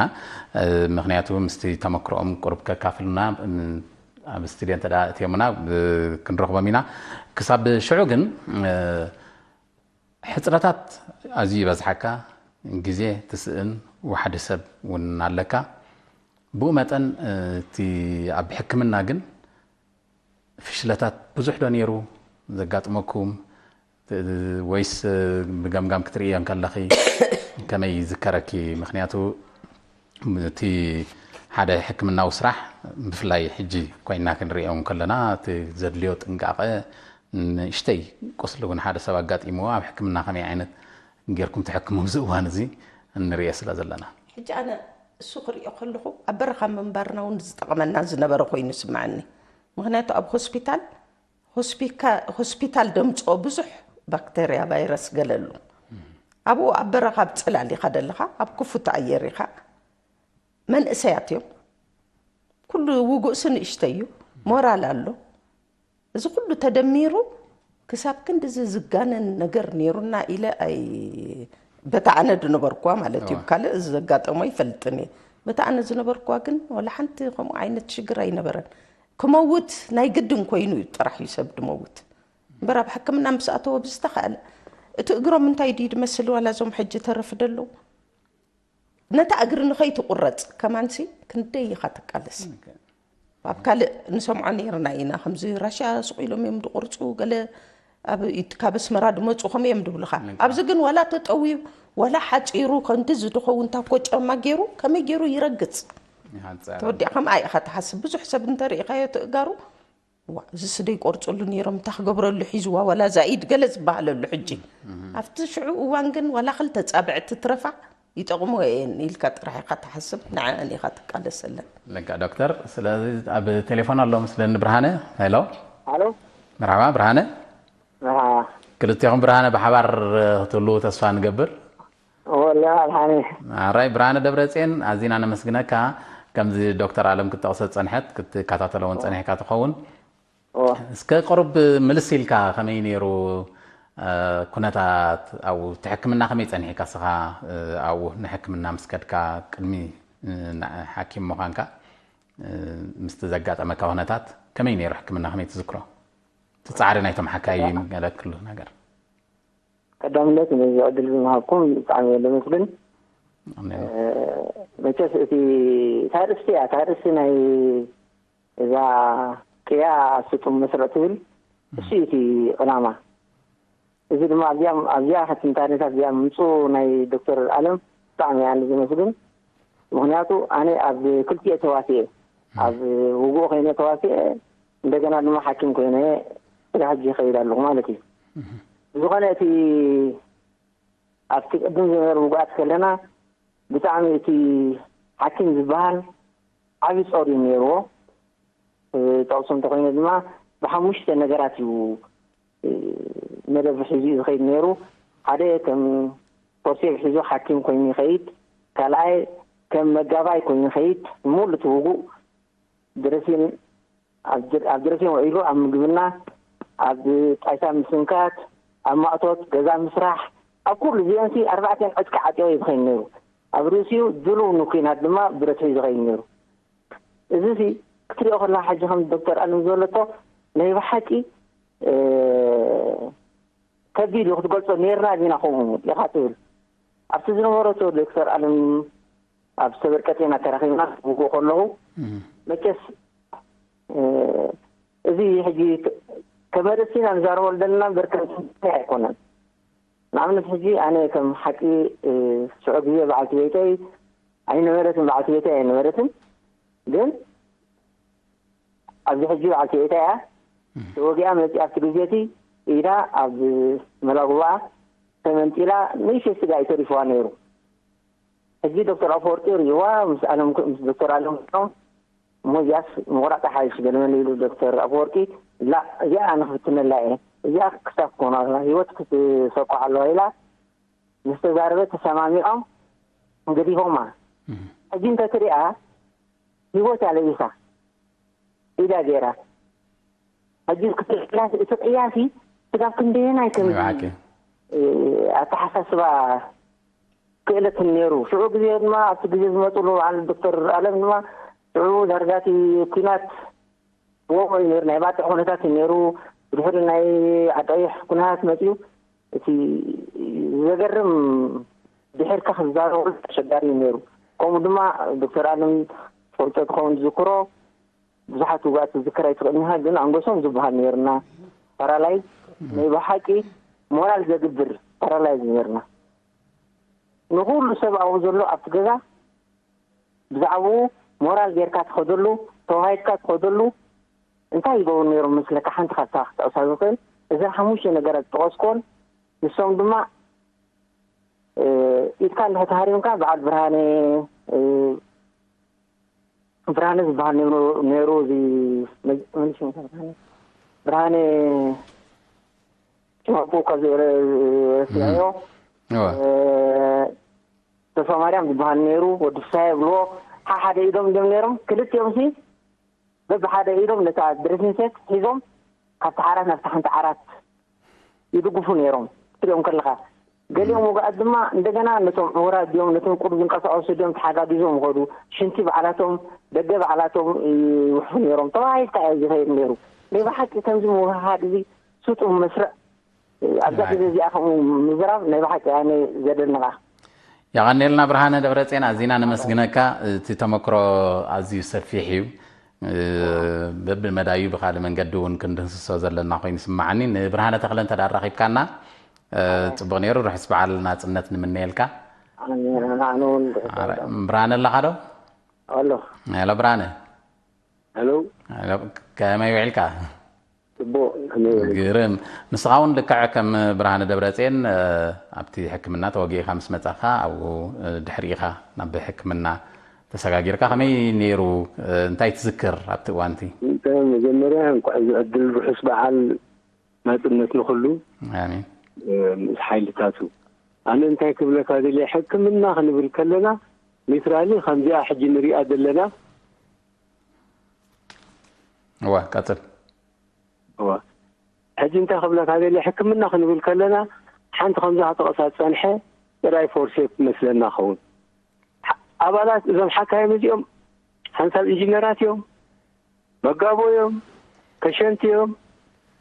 እ፣ ምክንያቱ ምስቲ ተመክሮኦም ቁሩብ ከካፍሉና፣ እ፣ ኣብ ስቱድዮ እንተ ደኣ እትዮምና፣ እ፣ ክንረኽቦም ኢና። ክሳብ ሽዑ ግን፣ እ፣ ሕፅረታት ኣዝዩ ይበዝሓካ፣ ግዜ ትስእን፣ ዋሕዲ ሰብ እውን ኣለካ። ብኡ መጠን፣ እ፣ እቲ ኣብ ሕክምና ግን ፍሽለታት ብዙሕ ዶ ነይሩ ዘጋጥመኩም? እ፣ ወይስ፣ እ፣ ብገምጋም ክትርእዮ እንከለኺ ከመይ ይዝከረኪ? ምክንያቱ እቲ ሓደ ሕክምናዊ ስራሕ ብፍላይ ሕጂ ኮይና ክንርእዮ እንከለና እቲ ዘድልዮ ጥንቃቐ ንእሽተይ ቁስሊ እውን ሓደ ሰብ ኣጋጢምዎ ኣብ ሕክምና ከመይ ዓይነት ጌርኩም ትሕክሙ ኣብዚ እዋን እዚ እንርእዮ ስለ ዘለና። ሕጂ ኣነ እሱ ክርእዮ ከለኹ ኣብ በረኻ ምንባርና እውን ዝጠቕመና ዝነበረ ኮይኑ ይስምዓኒ። ምክንያቱ ኣብ ሆስፒታል ሆስፒካ- ሆስፒታል ደምፅኦ ብዙሕ ባክተርያ ቫይረስ ገለ ኣሎ። ኣብኡ ኣብ በረኻ ኣብ ፅላል ኢኻ ደለኻ፣ ኣብ ክፉት ኣየር ኢኻ። መንእሰያት እዮም። ኩሉ ውጉእሲ ንእሽተይ እዩ። ሞራል ኣሎ። እዚ ኩሉ ተደሚሩ ክሳብ ክንድዚ ዝጋነን ነገር ነይሩና ኢለ ኣይ በታ ኣነ ዝነበርኩዋ ማለት እዩ። ካልእ እዚ ዘጋጠሞ ይፈልጥን እየ። በታ ኣነ ዝነበርኩዋ ግን ዋላ ሓንቲ ከምኡ ዓይነት ሽግር ኣይነበረን። ክመውት ናይ ግድን ኮይኑ እዩ ጥራሕ እዩ ሰብ ድመውት እምበር ኣብ ሕክምና ምስ ኣተወ ብዝተኻእለ እቲ እግሮም እንታይ ድዩ ድመስል ዋላ እዞም ሕጂ ተረፍ ደለዉ ነታ እግሪ ንኸይትቁረፅ ከማንሲ ክንደይ ኢኻ ትቃለስ። ኣብ ካልእ ንሰምዖ ነይርና ኢና ከምዚ ራሽያ ስቕ ኢሎም እዮም ድቁርፁ ገለ ኣብ ኢት- ካብ ኣስመራ ድመፁ ከምኡ እዮም ድብሉኻ። ኣብዚ ግን ዋላ ተጠውዩ ዋላ ሓፂሩ ከምዚ ዝድኸውን ታኮ ጫማ ገይሩ ከመይ ገይሩ ይረግፅ? ተወዲኣ ከምኣ ኢኻ ትሓስብ። ብዙሕ ሰብ እንተርኢኻዮ ትእጋሩ ዋ እዚ ስደይ ቆርፅሉ ነይሮም እንታይ ክገብረሉ ሒዝዋ ዋላ ዛኢድ ገለ ዝበሃለሉ ሕጂ ኣብቲ ሽዑ እዋን ግን ዋላ ክልተ ፃብዕቲ ትረፋ ይጠቕሞ እየን ኢልካ ጥራሕ ኢኻ ትሓስብ፣ ንዐኣን ኢኻ ትቃለሰለን። ልክዕ ዶክተር። ስለዚ ኣብ ቴሌፎን ኣሎ ምስለኒ ብርሃነ። ሄሎ ኣሎ መርሓባ ብርሃነ። ክልቴኹም ብርሃነ ብሓባር ክትህልዉ ተስፋ ንገብር። ወላ ኣልሓኒ ኣራይ ብርሃነ ደብረፅዮን ኣዚና ነመስግነካ። ከምዚ ዶክተር ኣለም ክትጠቕሶ ዝፀንሐት ክትከታተሎ እውን ፀኒሕካ ትኸውን። እስከ ቁሩብ ምልስ ኢልካ ከመይ ነይሩ ኩነታት ኣብኡ እቲ ሕክምና ከመይ ፀኒሕካ ስኻ ኣብኡ ንሕክምና ምስ ከድካ ቅድሚ ሓኪም ምዃንካ ምስቲ ዘጋጠመካ ኩነታት ከመይ ነይሩ ሕክምና ከመይ ትዝክሮ? እቲ ፃዕሪ ናይቶም ሓካይም ገለ ክሉ ነገር። ቀዳምነት ነዚ ዕድል ዝምሃብኩም ብጣዕሚ እየ ለመስግን። መቸስ እቲ ታርእስቲ እያ ታርእስቲ ናይ እዛ ቅያ ስጡም መስርዕ ትብል እሱ እቲ ዕላማ። እዚ ድማ ኣብዚኣ ኣብዚኣ ትንታኔታት እዚኣ ምምፅኡ ናይ ዶክተር ኣለም ብጣዕሚ እያ ዝመስግን። ምክንያቱ ኣነ ኣብ ክልቲኤ ተዋሲኤ ኣብ ውጉእ ኮይነ ተዋሲኤ እንደገና ድማ ሓኪም ኮይነ ስጋ ሕጂ ይኸይድ ኣለኹ ማለት እዩ። ዝኾነ እቲ ኣብቲ ቅድም ዝበሩ ውጉኣት ከለና ብጣዕሚ እቲ ሓኪም ዝበሃል ዓብዪ ፆር እዩ ነይርዎ። ጠቕሶ እንተኮይነ ድማ ብሓሙሽተ ነገራት እዩ መደብ ሒዙ እዩ ዝኸይድ ነይሩ። ሓደ ከም ኮርሴብ ሒዙ ሓኪም ኮይኑ ይኸይድ፣ ካልኣይ ከም መጋባይ ኮይኑ ይኸይድ፣ ሙሉ እቲ ውጉእ ድረሲን ኣብ ድረሲን ውዒሉ ኣብ ምግብና ኣብ ጣይታ ምስንካት ኣብ ማእቶት ገዛ ምስራሕ ኣብ ኩሉ እዚኦንሲ ኣርባዕተን ዕጥቂ ዓጢቑ እዩ ዝኸይድ ነይሩ። ኣብ ርእሲኡ ድሉው ንኩናት ድማ ብረት ሒዙ ይኸይድ ነይሩ። እዚ ሲ ክትሪኦ ከለካ ሕጂ ከም ዶክተር ኣለም ዝበለቶ ናይ ብሓቂ ከቢድ እዩ ክትገልፆ። ኔርና ዲና ከምኡ ኢኻ ትብል ኣብቲ ዝነበረቶ ዶክተር ኣለም ኣብ ሰበርቀ ጤና ተራኺብና ክብጎ ከለኹ መቸስ እዚ ሕጂ ከመርሲ ኢና ንዛረበሉ ዘለና እምበር ከም ትንታኔ ኣይኮነን። ንኣብነት ሕጂ ኣነ ከም ሓቂ ሽዑ ግዜ በዓልቲ ቤተይ ኣይነበረትን በዓልቲ ቤተይ ኣይነበረትን ግን ኣብዚ ሕጂ በዓልቲ ቤተይ እያ ተወጊኣ መፂኣ ኣብቲ ግዜ እቲ ኢዳ ኣብ መላጉባኣ ተመንጢላ ንእሽተይ ስጋ እዩ ተሪፍዋ ነይሩ። ሕጂ ዶክተር ኣፈወርቂ ርእይዋ ምስ ኣለም ምስ ዶክተር ኣለም እሞ እዚኣስ ምቑራፅ ሓይሽ ገለመለ ኢሉ ዶክተር ኣፈወርቂ ላ እዚኣ ኣነ ክፍትነላ እየ እዚኣ ክሳብ ክኾና ህይወት ክትሰቋ ኣለዋ ኢላ ምስ ተዛረበት ተሰማሚዖም ገዲፎማ። ሕጂ እንተትሪኣ ህይወት እያ ለቢሳ ኢዳ ገይራ። ሕጂ ክትሪእላስ እቲ ቅያሲ ስጋብ ክንደየናይ ከም ኣተሓሳስባ ክእለት ነይሩ። ሽዑ ግዜ ድማ ኣብቲ ግዜ ዝመፅሉ በዓል ዶክተር ኣለም ድማ ሽዑ ዳርጋ እቲ ኲናት ወቕዑ እዩ ነይሩ። ናይ ባጥዕ ኩነታት እዩ ነይሩ። ብድሕሪ ናይ ዓጣይሕ ኩነታት መፅኡ እቲ ዘገርም ድሕርካ ክዛረቡ ኣሸጋሪ እዩ ነይሩ። ከምኡ ድማ ዶክተር ኣለም ፈልጦ ትኸውን ዝዝክሮ ብዙሓት ውግኣት ዝዝክር ኣይትኽእልንኻ ግን ኣንጎሶም ዝበሃል ነይርና ፓራላይዝ ናይ ብሓቂ ሞራል ዘግብር ፓራላይዝ ነይርና ንኩሉ ሰብ ኣብኡ ዘሎ ኣብቲ ገዛ ብዛዕባኡ ሞራል ጌርካ ትኸደሉ ተዋሂድካ ትኸደሉ እንታይ ይገብሩ ነይሮም መስለካ ሓንቲ ካብታ ክጠቕሳ ዝኽእል እዘን ሓሙሽተ ነገራት ዝጠቐስኮን ንሶም ድማ ኢድካ እንድሕር ተሃሪምካ በዓል ብርሃነ ብርሃነ ዝበሃል ነይሩ እዚ ብርሃነ ሽማቦ ካብ ዝበለ ስያዮ ተስፋ ማርያም ዝበሃል ነይሩ ወዲ ፍሳየ ይብልዎ ሓሓደ ኢዶም እዮም ነይሮም ክልቲኦም ሲ በብሓደ ኢዶም ነታ ድሬሲንግ ሴት ሒዞም ካብቲ ዓራት ናብቲ ሓንቲ ዓራት ይድግፉ ነይሮም ክትሪኦም ከለኻ ገሊኦም ውግኣት ድማ እንደገና ነቶም ዕውራት ድዮም ነቶም ቁሩብ ዝንቀሳቀሱ ድዮም ተሓጋጊዞም ይኸዱ ሽንቲ ባዕላቶም ደገ ባዕላቶም ይውሕፉ ነይሮም ተባሂልካ እዩ ዝኸይድ ነይሩ ናይ ብሓቂ ከምዚ ምውህሃድ እዚ ስጡም መስርዕ ኣብዛ ግዜ እዚኣ ከምኡ ምዝራብ ናይ ብሓቂ ኣነ ዘደንቓ የቐኔልና ብርሃነ ደብረፅዮን ኣዚና ነመስግነካ እቲ ተመክሮ ኣዝዩ ሰፊሕ እዩ በብመዳዩ ብካልእ መንገዲ እውን ክንድህስሶ ዘለና ኮይኑ ይስምዓኒ ንብርሃነ ተኽለ እንተ ኣራኺብካና ፅቡቅ ነይሩ ርሑስ በዓል ናፅነት ንምነየልካ ብርሃነ ኣለካ ዶ ኣሎ ሄሎ ብርሃነ ሄሎ ከመይ ውዒልካ ጽቡቕ ከመይ ውዒልካ? ግርም። ንስኻ እውን ልክዕ ከም ብርሃነ ደብረጽዮን ኣብቲ ሕክምና ተወጊእካ ምስ መጻኻ ኣብኡ ድሕሪ ኢኻ ናብ ሕክምና ተሰጋጊርካ። ከመይ ነይሩ? እንታይ ትዝክር ኣብቲ እዋንቲ? እንተ መጀመርያ እንኳዕ እዚ ዕድል ርሑስ በዓል ናጽነት ንኹሉ። ኣሜን። ምስ ሓይልታቱ ኣነ እንታይ ክብለካ ደልየ ሕክምና ክንብል ከለና ሊትራሊ ከምዚኣ ሕጂ ንሪኣ ዘለና እዋ ቀጽል። እዋ ሕጂ እንታይ ክብለካ ደልየ ሕክምና ክንብል ከለና ሓንቲ ከምዛ ተቐሳ ዝጸንሐ ጥራይ ፎርሴፕ መስለና ኸውን። ኣባላት እዞም ሓካይም እዚኦም ሓንሳብ ኢንጂነራት እዮም፣ መጋቦ እዮም፣ ከሸንቲ እዮም፣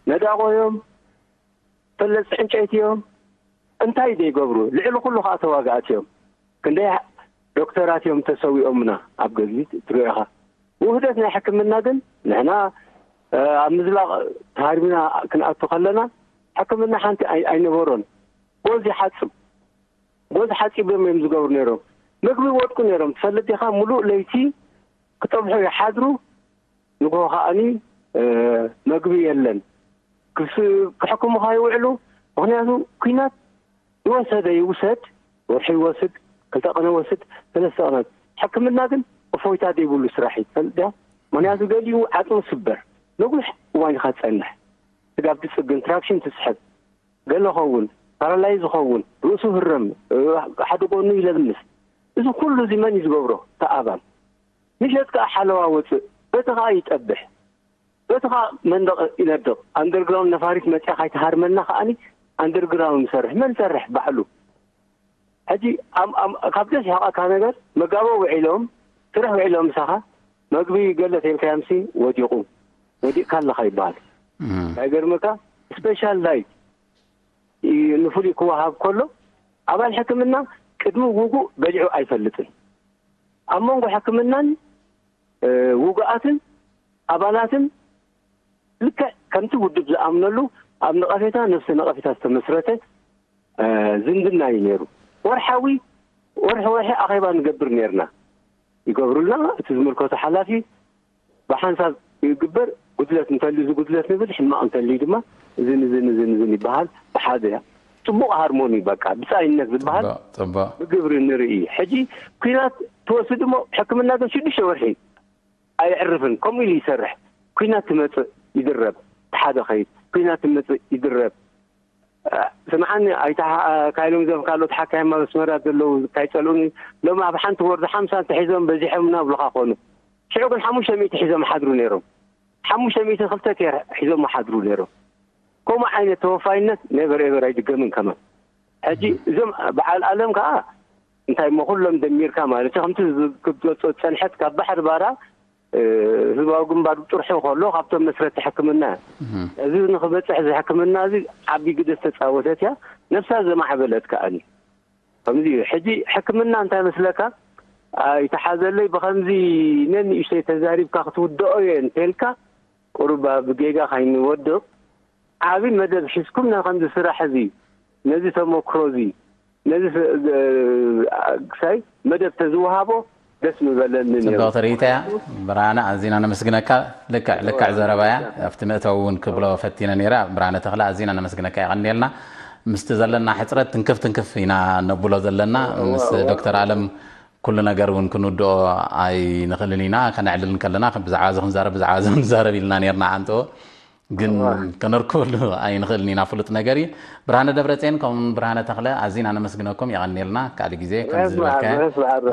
ነዳቖ እዮም፣ ፈለፅቲ ዕንጨይቲ እዮም። እንታይ ዘይገብሩ ልዕሊ ኩሉ ከዓ ተዋጋእቲ እዮም። ክንደይ ዶክተራት እዮም ተሰዊኦምና ኣብ ገድሊ ትሪኦ ኢኻ። ውህደት ናይ ሕክምና ግን ንሕና ኣብ ምዝላቕ ተሃርቢና ክንኣቱ ከለና ሕክምና ሓንቲ ኣይነበሮን። ጎዝ ይሓፅብ ጎዝ ሓፂቦም እዮም ዝገብሩ ነይሮም። ምግቢ ይወድቁ ነይሮም። ትፈልጥ ዲኻ? ሙሉእ ለይቲ ክጠብሑ ይሓድሩ፣ ንግሆ ከዓኒ መግቢ የለን። ክሕክሙኻ ይውዕሉ። ምኽንያቱ ኲናት ዝወሰደ ይውሰድ፣ ወርሒ ይወስድ፣ ክልተ ቀነ ወስድ፣ ሰለስተ ቀነ። ሕክምና ግን እፎይታ ዘይብሉ ስራሕ እዩ። ትፈልጥ ዲኻ? ምኽንያቱ ገሊኡ ዓፅሙ ስበር፣ ነዊሕ እዋን ኢኻ ትፀንሕ። ስጋብ ትፅግን፣ ትራክሽን ትስሕብ፣ ገለ ኸውን፣ ፓራላይዝ ኸውን፣ ርእሱ ህረም፣ ሓደ ጎኑ ይለምስ። እዚ ኩሉ እዚ መን እዩ ዝገብሮ? እቲ ኣባል። ምሸት ከዓ ሓለዋ ወፅእ፣ በቲ ከዓ ይጠብሕ፣ በቲ ከዓ መንደቕ ይነድቕ። ኣንደርግራውንድ ነፋሪት መፅያ ካይትሃርመና ከዓኒ ኣንደርግራውንድ ንሰርሕ። መን ሰርሕ? ባዕሉ። ሕጂ ካብ ዘስሕቐካ ነገር መጋቦ ውዒሎም ስርሕ ውዒሎም ምሳኻ መግቢ ገለ ተልካዮምሲ ወዲቑ ወዲቕካ ኣለኻ ይበሃል። ኣይገርመካ? ስፔሻል ላይት ንፍሉይ ክወሃብ ከሎ ኣባል ሕክምና ቅድሚ ውጉእ በሊዑ ኣይፈልጥን። ኣብ መንጎ ሕክምናን ውጉኣትን ኣባላትን ልክዕ ከምቲ ውድብ ዝኣምነሉ ኣብ ነቐፌታ ነፍሰ ነቐፌታ ዝተመስረተ ዝምድና እዩ ነይሩ። ወርሓዊ ወርሒ ወርሒ ኣኼባ ንገብር ነይርና። ይገብሩልና። እቲ ዝምልከቶ ሓላፊ ብሓንሳብ ይግበር። ጉድለት እንተልዩ እዚ ጉድለት ንብል፣ ሕማቕ እንተልዩ ድማ እዝን እዝን እዝን እዝን ይበሃል። ብሓደ ጽቡቕ ሃርሞኒ በቃ ብጻይነት ዝበሃል ጽቡቕ። ብግብሪ ንርኢ። ሕጂ ኲናት ትወስድ እሞ ሕክምና ግን ሽዱሽተ ወርሒ ኣየዕርፍን። ከምኡ ኢሉ ይሰርሕ። ኲናት ትመጽእ ይድረብ፣ ሓደ ኸይድ ኲናት ትመጽእ ይድረብ። ስምዓኒ ኣይተ ካይሎም እዞም ካልኦት ሓካይም ኣብ ኣስመራ ዘለዉ ካይጸልኡኒ ሎም ኣብ ሓንቲ ወርዲ ሓምሳ እንተሒዞም በዚሖምና ብሉኻ ኮኑ። ሽዑ ግን ሓሙሽተ ሚእቲ ሒዞም ሓድሩ ነይሮም። ሓሙሽተ ሚእቲ ክልተ ኬር ሒዞም ሓድሩ ነይሮም። ከምኡ ዓይነት ተወፋይነት ኔቨር ኤቨር ኣይድገምን ከማን። ሕጂ እዞም በዓል ኣለም ከዓ እንታይ እሞ ኩሎም ደሚርካ ማለት እዩ። ከምቲ ክትገልጾ ዝጸንሐት ካብ ባሕሪ ባራ ህዝባዊ ግንባር ብጥርሑ ከሎ ካብቶም መስረቲ ሕክምና እዚ ንክበፅሕ እዚ ሕክምና እዚ ዓቢ ግደ ዝተፃወተት እያ። ነብሳ ዘማዕበለት ከኣኒ ከምዚ እዩ። ሕጂ ሕክምና እንታይ መስለካ ኣይተሓዘለይ ብከምዚ ነንእሽተይ ተዛሪብካ ክትውድኦ እየ እንተልካ ቁሩብ ኣብ ጌጋ ካይንወድቕ ዓቢ መደብ ሒዝኩም ናይ ከምዚ ስራሕ እዚ ነዚ ተመክሮ እዚ ነዚ ክሳይ መደብ ተዝወሃቦ ደስ ምበለኒ ነይሩ። ጽብቕቲ ርእይቶ እያ ብርሃነ፣ ኣዚና ነመስግነካ። ልክዕ ልክዕ ዘረባ እያ። ኣብቲ መእተዊ እውን ክብሎ ፈቲነ ነይረ። ብርሃነ ተኽለ፣ ኣዚና ነመስግነካ፣ የቐንየልና። ምስቲ ዘለና ሕጽረት ትንክፍ ትንክፍ ኢና ነብሎ ዘለና። ምስ ዶክተር ኣለም ኩሉ ነገር እውን ክንውድኦ ኣይንኽእልን ኢና። ከነዕልል እንከለና ብዛዕባ እዚ ክንዛረብ ብዛዕባ እዚ ክንዛረብ ኢልና ነይርና ዓንቶ ግን ከነርክበሉ ኣይንኽእልን ኢና፣ ፍሉጥ ነገር እዩ። ብርሃነ ደብረፅዮን ከምኡ ብርሃነ ተኽለ ኣዚና ነመስግነኩም፣ የቐንየልና። ካልእ ግዜ ከምዚ ዝበልካዮ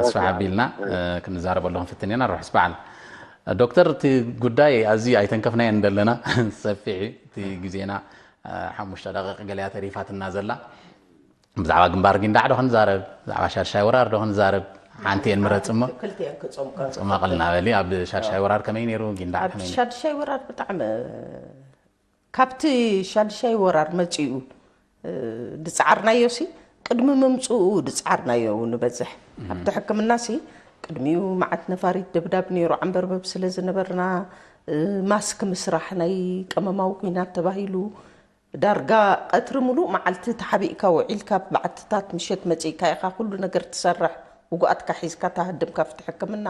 ኣስፍሕ ኣቢልና ክንዛረበሉ ክንፍትን ኢና። ርሑስ በዓል ዶክተር። እቲ ጉዳይ ኣዝዩ ኣይተንከፍናዮን ዘለና፣ ሰፊሕ እዩ እቲ ግዜና። ሓሙሽተ ደቂቕ ገሊያ ተሪፋትና ዘላ። ብዛዕባ ግንባር ጊንዳዕ ዶ ክንዛረብ፣ ብዛዕባ ሻድሻይ ወራር ዶ ክንዛረብ፣ ሓንቲ እየን ምረጽ እሞ ክልቲኤን ክጾምካ ጽማቕልና በሊ። ኣብ ሻድሻይ ወራር ከመይ ነይሩ፣ ጊንዳዕ ኣብ ከመይ ነይሩ? ሻድሻይ ወራር ብጣዕሚ ካብቲ ሻድሻይ ወራር መጺኡ ድጻዓርናዮ ሲ ቅድሚ ምምጽኡ ድጻዓርናዮ ንበዝሕ ኣብቲ ሕክምና ሲ ቅድሚኡ መዓት ነፋሪት ደብዳብ ነይሩ ዓንበርበብ ስለ ዝነበርና ማስክ ምስራሕ ናይ ቀመማዊ ኩናት ተባሂሉ ዳርጋ ቀትሪ ሙሉእ መዓልቲ ተሓቢእካ ውዒልካ ብዓትታት ምሸት መጺእካ ኢኻ ኩሉ ነገር ትሰርሕ ውጉኣትካ ሒዝካ ተሃድም ካብቲ ሕክምና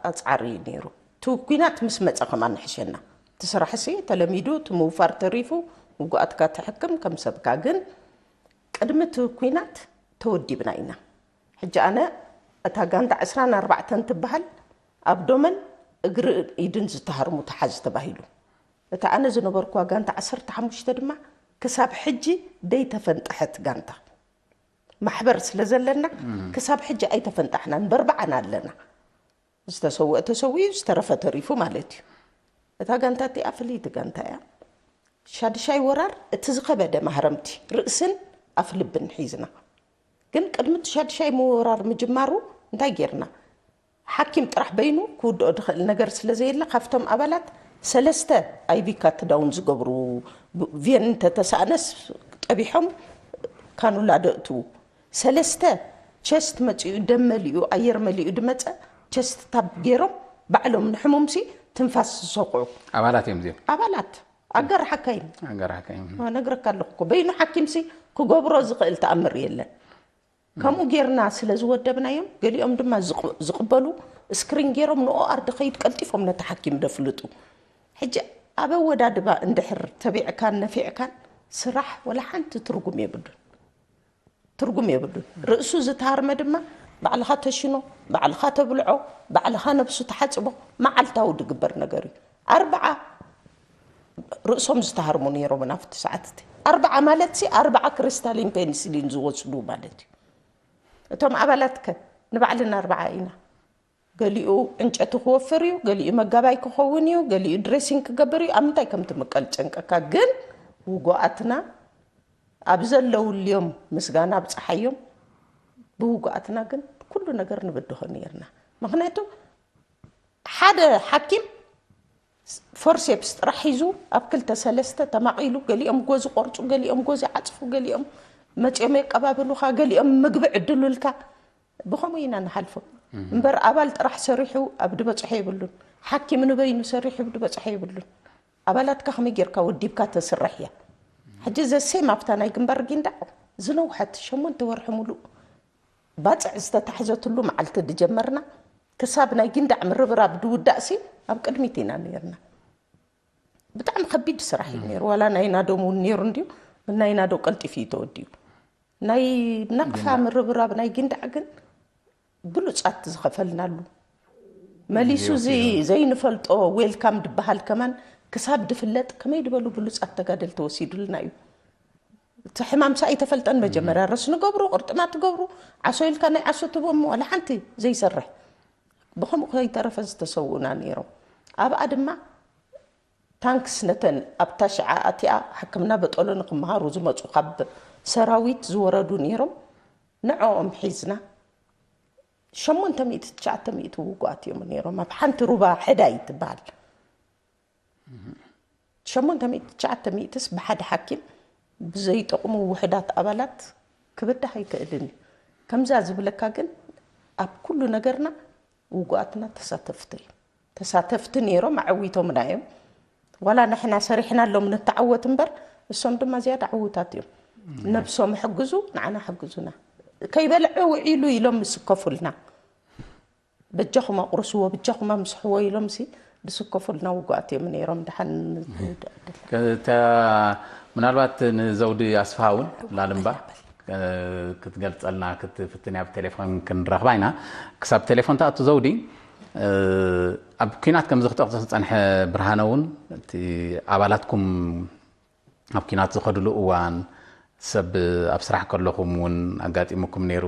ኣጽዓሪ እዩ ነይሩ። እቲ ኩናት ምስ መጸ ከማን ንሕሸና። እቲ ስራሕሲ ተለሚዱ እቲ ምውፋር ተሪፉ ውጉኣትካ ትሕክም ከም ሰብካ ግን ቅድሚ እቲ ኩናት ተወዲብና ኢና። ሕጂ ኣነ እታ ጋንታ ዕስራን ኣርባዕተን ትበሃል ኣብ ዶመን እግርን ኢድን ዝተሃርሙ ተሓዝ ተባሂሉ። እታ ኣነ ዝነበርኩዋ ጋንታ ዓሰርተ ሓሙሽተ ድማ ክሳብ ሕጂ ደይተፈንጠሐት ጋንታ ማሕበር ስለ ዘለና፣ ክሳብ ሕጂ ኣይተፈንጣሕናን፣ በርባዓና ኣለና። ዝተሰውአ ተሰዊኡ፣ ዝተረፈ ተሪፉ ማለት እዩ። እታ ጋንታ እቲኣ ፍልይቲ ጋንታ እያ። ሻድሻይ ወራር እቲ ዝኸበደ ማህረምቲ ርእስን ኣፍልብን ሒዝና። ግን ቅድሚ እቲ ሻድሻይ ምውራር ምጅማሩ እንታይ ጌርና? ሓኪም ጥራሕ በይኑ ክውድኦ ዝኽእል ነገር ስለ ዘየለ፣ ካብቶም ኣባላት ሰለስተ ኣይቪ ካትዳውን ዝገብሩ፣ ብ-፣ ቬን እንተተሳእነስ ጠቢሖም ካኑላ ደእትዉ። ሰለስተ ቸስት መጺኡ፣ ደም መሊኡ፣ ኣየር መሊኡ ድመጸ ቸስት ታብ ገይሮም ባዕሎም ንሕሙምሲ ትንፋስ ዝሰኹዑ ኣባላት እዮም እዚኦም። ኣባላት ኣጋር ሓካይም ኣጋር ሓካይም። ነግረካ ኣለኹ እኮ፣ በይኑ ሓኪምሲ ክገብሮ ዝኽእል ተኣምር የለን። ከምኡ ጌርና ስለ ዝወደብናዮም፣ ገሊኦም ድማ ዝቕ-፣ ዝቕበሉ ስክሪን ጌሮም ንኦኣር ድኸይድ ቀልጢፎም ነቲ ሓኪም ደፍልጡ። ሕጂ ኣብ ኣወዳድባ እንድሕር ተቢዕካን ነፊዕካን ስራሕ ወላ ሓንቲ ትርጉም የብሉን። ትርጉም የብሉን። ርእሱ ዝተሃርመ ድማ ባዕልኻ ተሽኖ፣ ባዕልኻ ተብልዖ፣ ባዕልኻ ነብሱ ተሓጽቦ፣ መዓልታዊ ድግበር ነገር እዩ። ኣርብዓ ርእሶም ዝተሃርሙ ነይሮም ናብቲ ሰዓት እቲ። ኣርብዓ ማለት ሲ ኣርብዓ ክሪስታሊን ፔኒሲሊን ዝወስዱ ማለት እዩ። እቶም ኣባላት ከ ንባዕልና ኣርብዓ ኢና። ገሊኡ ዕንጨቲ ክወፍር እዩ፣ ገሊኡ መጋባይ ክኸውን እዩ፣ ገሊኡ ድሬሲንግ ክገብር እዩ። ኣብ ምንታይ ከም ትምቀል ጨንቀካ። ግን ውጉኣትና ኣብ ዘለውልዮም ምስጋና ኣብጽሓዮም። ብውጉኣትና ግን ኩሉ ነገር ንብድሆ ነይርና። ምኽንያቱ ሓደ ሓኪም ፎርሴፕስ ጥራሕ ሒዙ ኣብ ክልተ ሰለስተ ተማቒሉ፣ ገሊኦም ጎዚ ቆርጹ፣ ገሊኦም ጎዚ ዓጽፉ፣ ገሊኦም መጺኦም የቀባብሉኻ፣ ገሊኦም ምግቢ ዕድሉልካ። ብኸምኡ ኢና ንሓልፎ። እምበር ኣባል ጥራሕ ሰሪሑ ኣብ ድበጽሖ የብሉን። ሓኪም ንበይኑ ሰሪሑ ኣብ ድበጽሖ የብሉን። ኣባላትካ ከመይ ጌርካ ወዲብካ ተስርሕ እያ። ሕጂ ዘሴም ኣብታ ናይ ግንባር ጊንዳዕ ዝነውሐት ሸሞንተ ወርሒ ሙሉእ ባጽዕ ዝተታሕዘትሉ መዓልቲ ድጀመርና ክሳብ ናይ ጊንዳዕ ምርብራብ ድውዳእሲ ኣብ ቅድሚት ኢና ነይርና። ብጣዕሚ ከቢድ ስራሕ እዩ ነይሩ። ዋላ ናይ ናዶም እውን ነይሩ እንድዩ፣ ግን ናይ ናዶ ቀልጢፉ እዩ ተወዲኡ። ናይ ናቕፋ ምርብራብ ናይ ጊንዳዕ ግን ብሉጻት ዝኸፈልናሉ። መሊሱ እዚ ዘይንፈልጦ ዌልካም ድበሃል ከማን ክሳብ ድፍለጥ ከመይ ድበሉ ብሉጻት ተጋደል ተወሲዱልና እዩ። እቲ ሕማም ሳ ኣይተፈልጠን መጀመርያ። ረስ ንገብሩ፣ ቅርጥማት ትገብሩ፣ ዓሶ ኢልካ ናይ ዓሶ ትቦም ዋላ ሓንቲ ዘይሰርሕ። ብኸምኡ ከይተረፈ ዝተሰውኡና ነይሮም። ኣብኣ ድማ ታንክስ ነተን ኣብታ ሽዓ ኣቲኣ ሕክምና በጠሎ ንክመሃሩ ዝመጹ ካብ ሰራዊት ዝወረዱ ነይሮም። ንዕኦም ሒዝና ሸሞንተ ሚእቲ ትሽዓተ ሚእቲ ውጉኣት እዮም ነይሮም። ኣብ ሓንቲ ሩባ ሕዳይ ትበሃል። ሸሞንተ ሚእቲ ትሽዓተ ሚእትስ ብሓደ ሓኪም ብዘይጠቕሙ ውሑዳት ኣባላት ክብዳህ ኣይክእልን እዩ። ከምዛ ዝብለካ ግን ኣብ ኩሉ ነገርና ውጉኣትና ተሳተፍቲ እዮም። ተሳተፍቲ ነይሮም፣ ኣዕዊቶምና እዮም። ዋላ ንሕና ሰሪሕናሎም ንተዓወት እምበር፣ እሶም ድማ ዝያዳ ዕዉታት እዮም። ነብሶም ሕግዙ፣ ንዓና ሕግዙና። ከይበልዐ ውዒሉ ኢሎም ምስከፉልና። በጃኹም ኣቑርስዎ፣ በጃኹም ኣምስሕዎ ኢሎም ሲ ድስከፉልና ውጉኣት እዮም ነይሮም። ደሓን ንውዳእ። እተ-፣ ምናልባት ንዘውዲ ኣስፍሃ እውን ላልምባ፣ እ፣ ክትገልጸልና ክትፍትን እያ። ብቴሌፎን ክንረኽባ ኢና። ክሳብ ቴሌፎን ትኣቱ ዘውዲ፣ እ፣ ኣብ ኲናት ከም ዝኽጠቕ ዝጸንሐ ብርሃነ እውን፣ እቲ ኣባላትኩም ኣብ ኲናት ዝኸድሉ እዋን፣ ሰብ ኣብ ስራሕ ከለኹም እውን ኣጋጢሙኩም ነይሩ?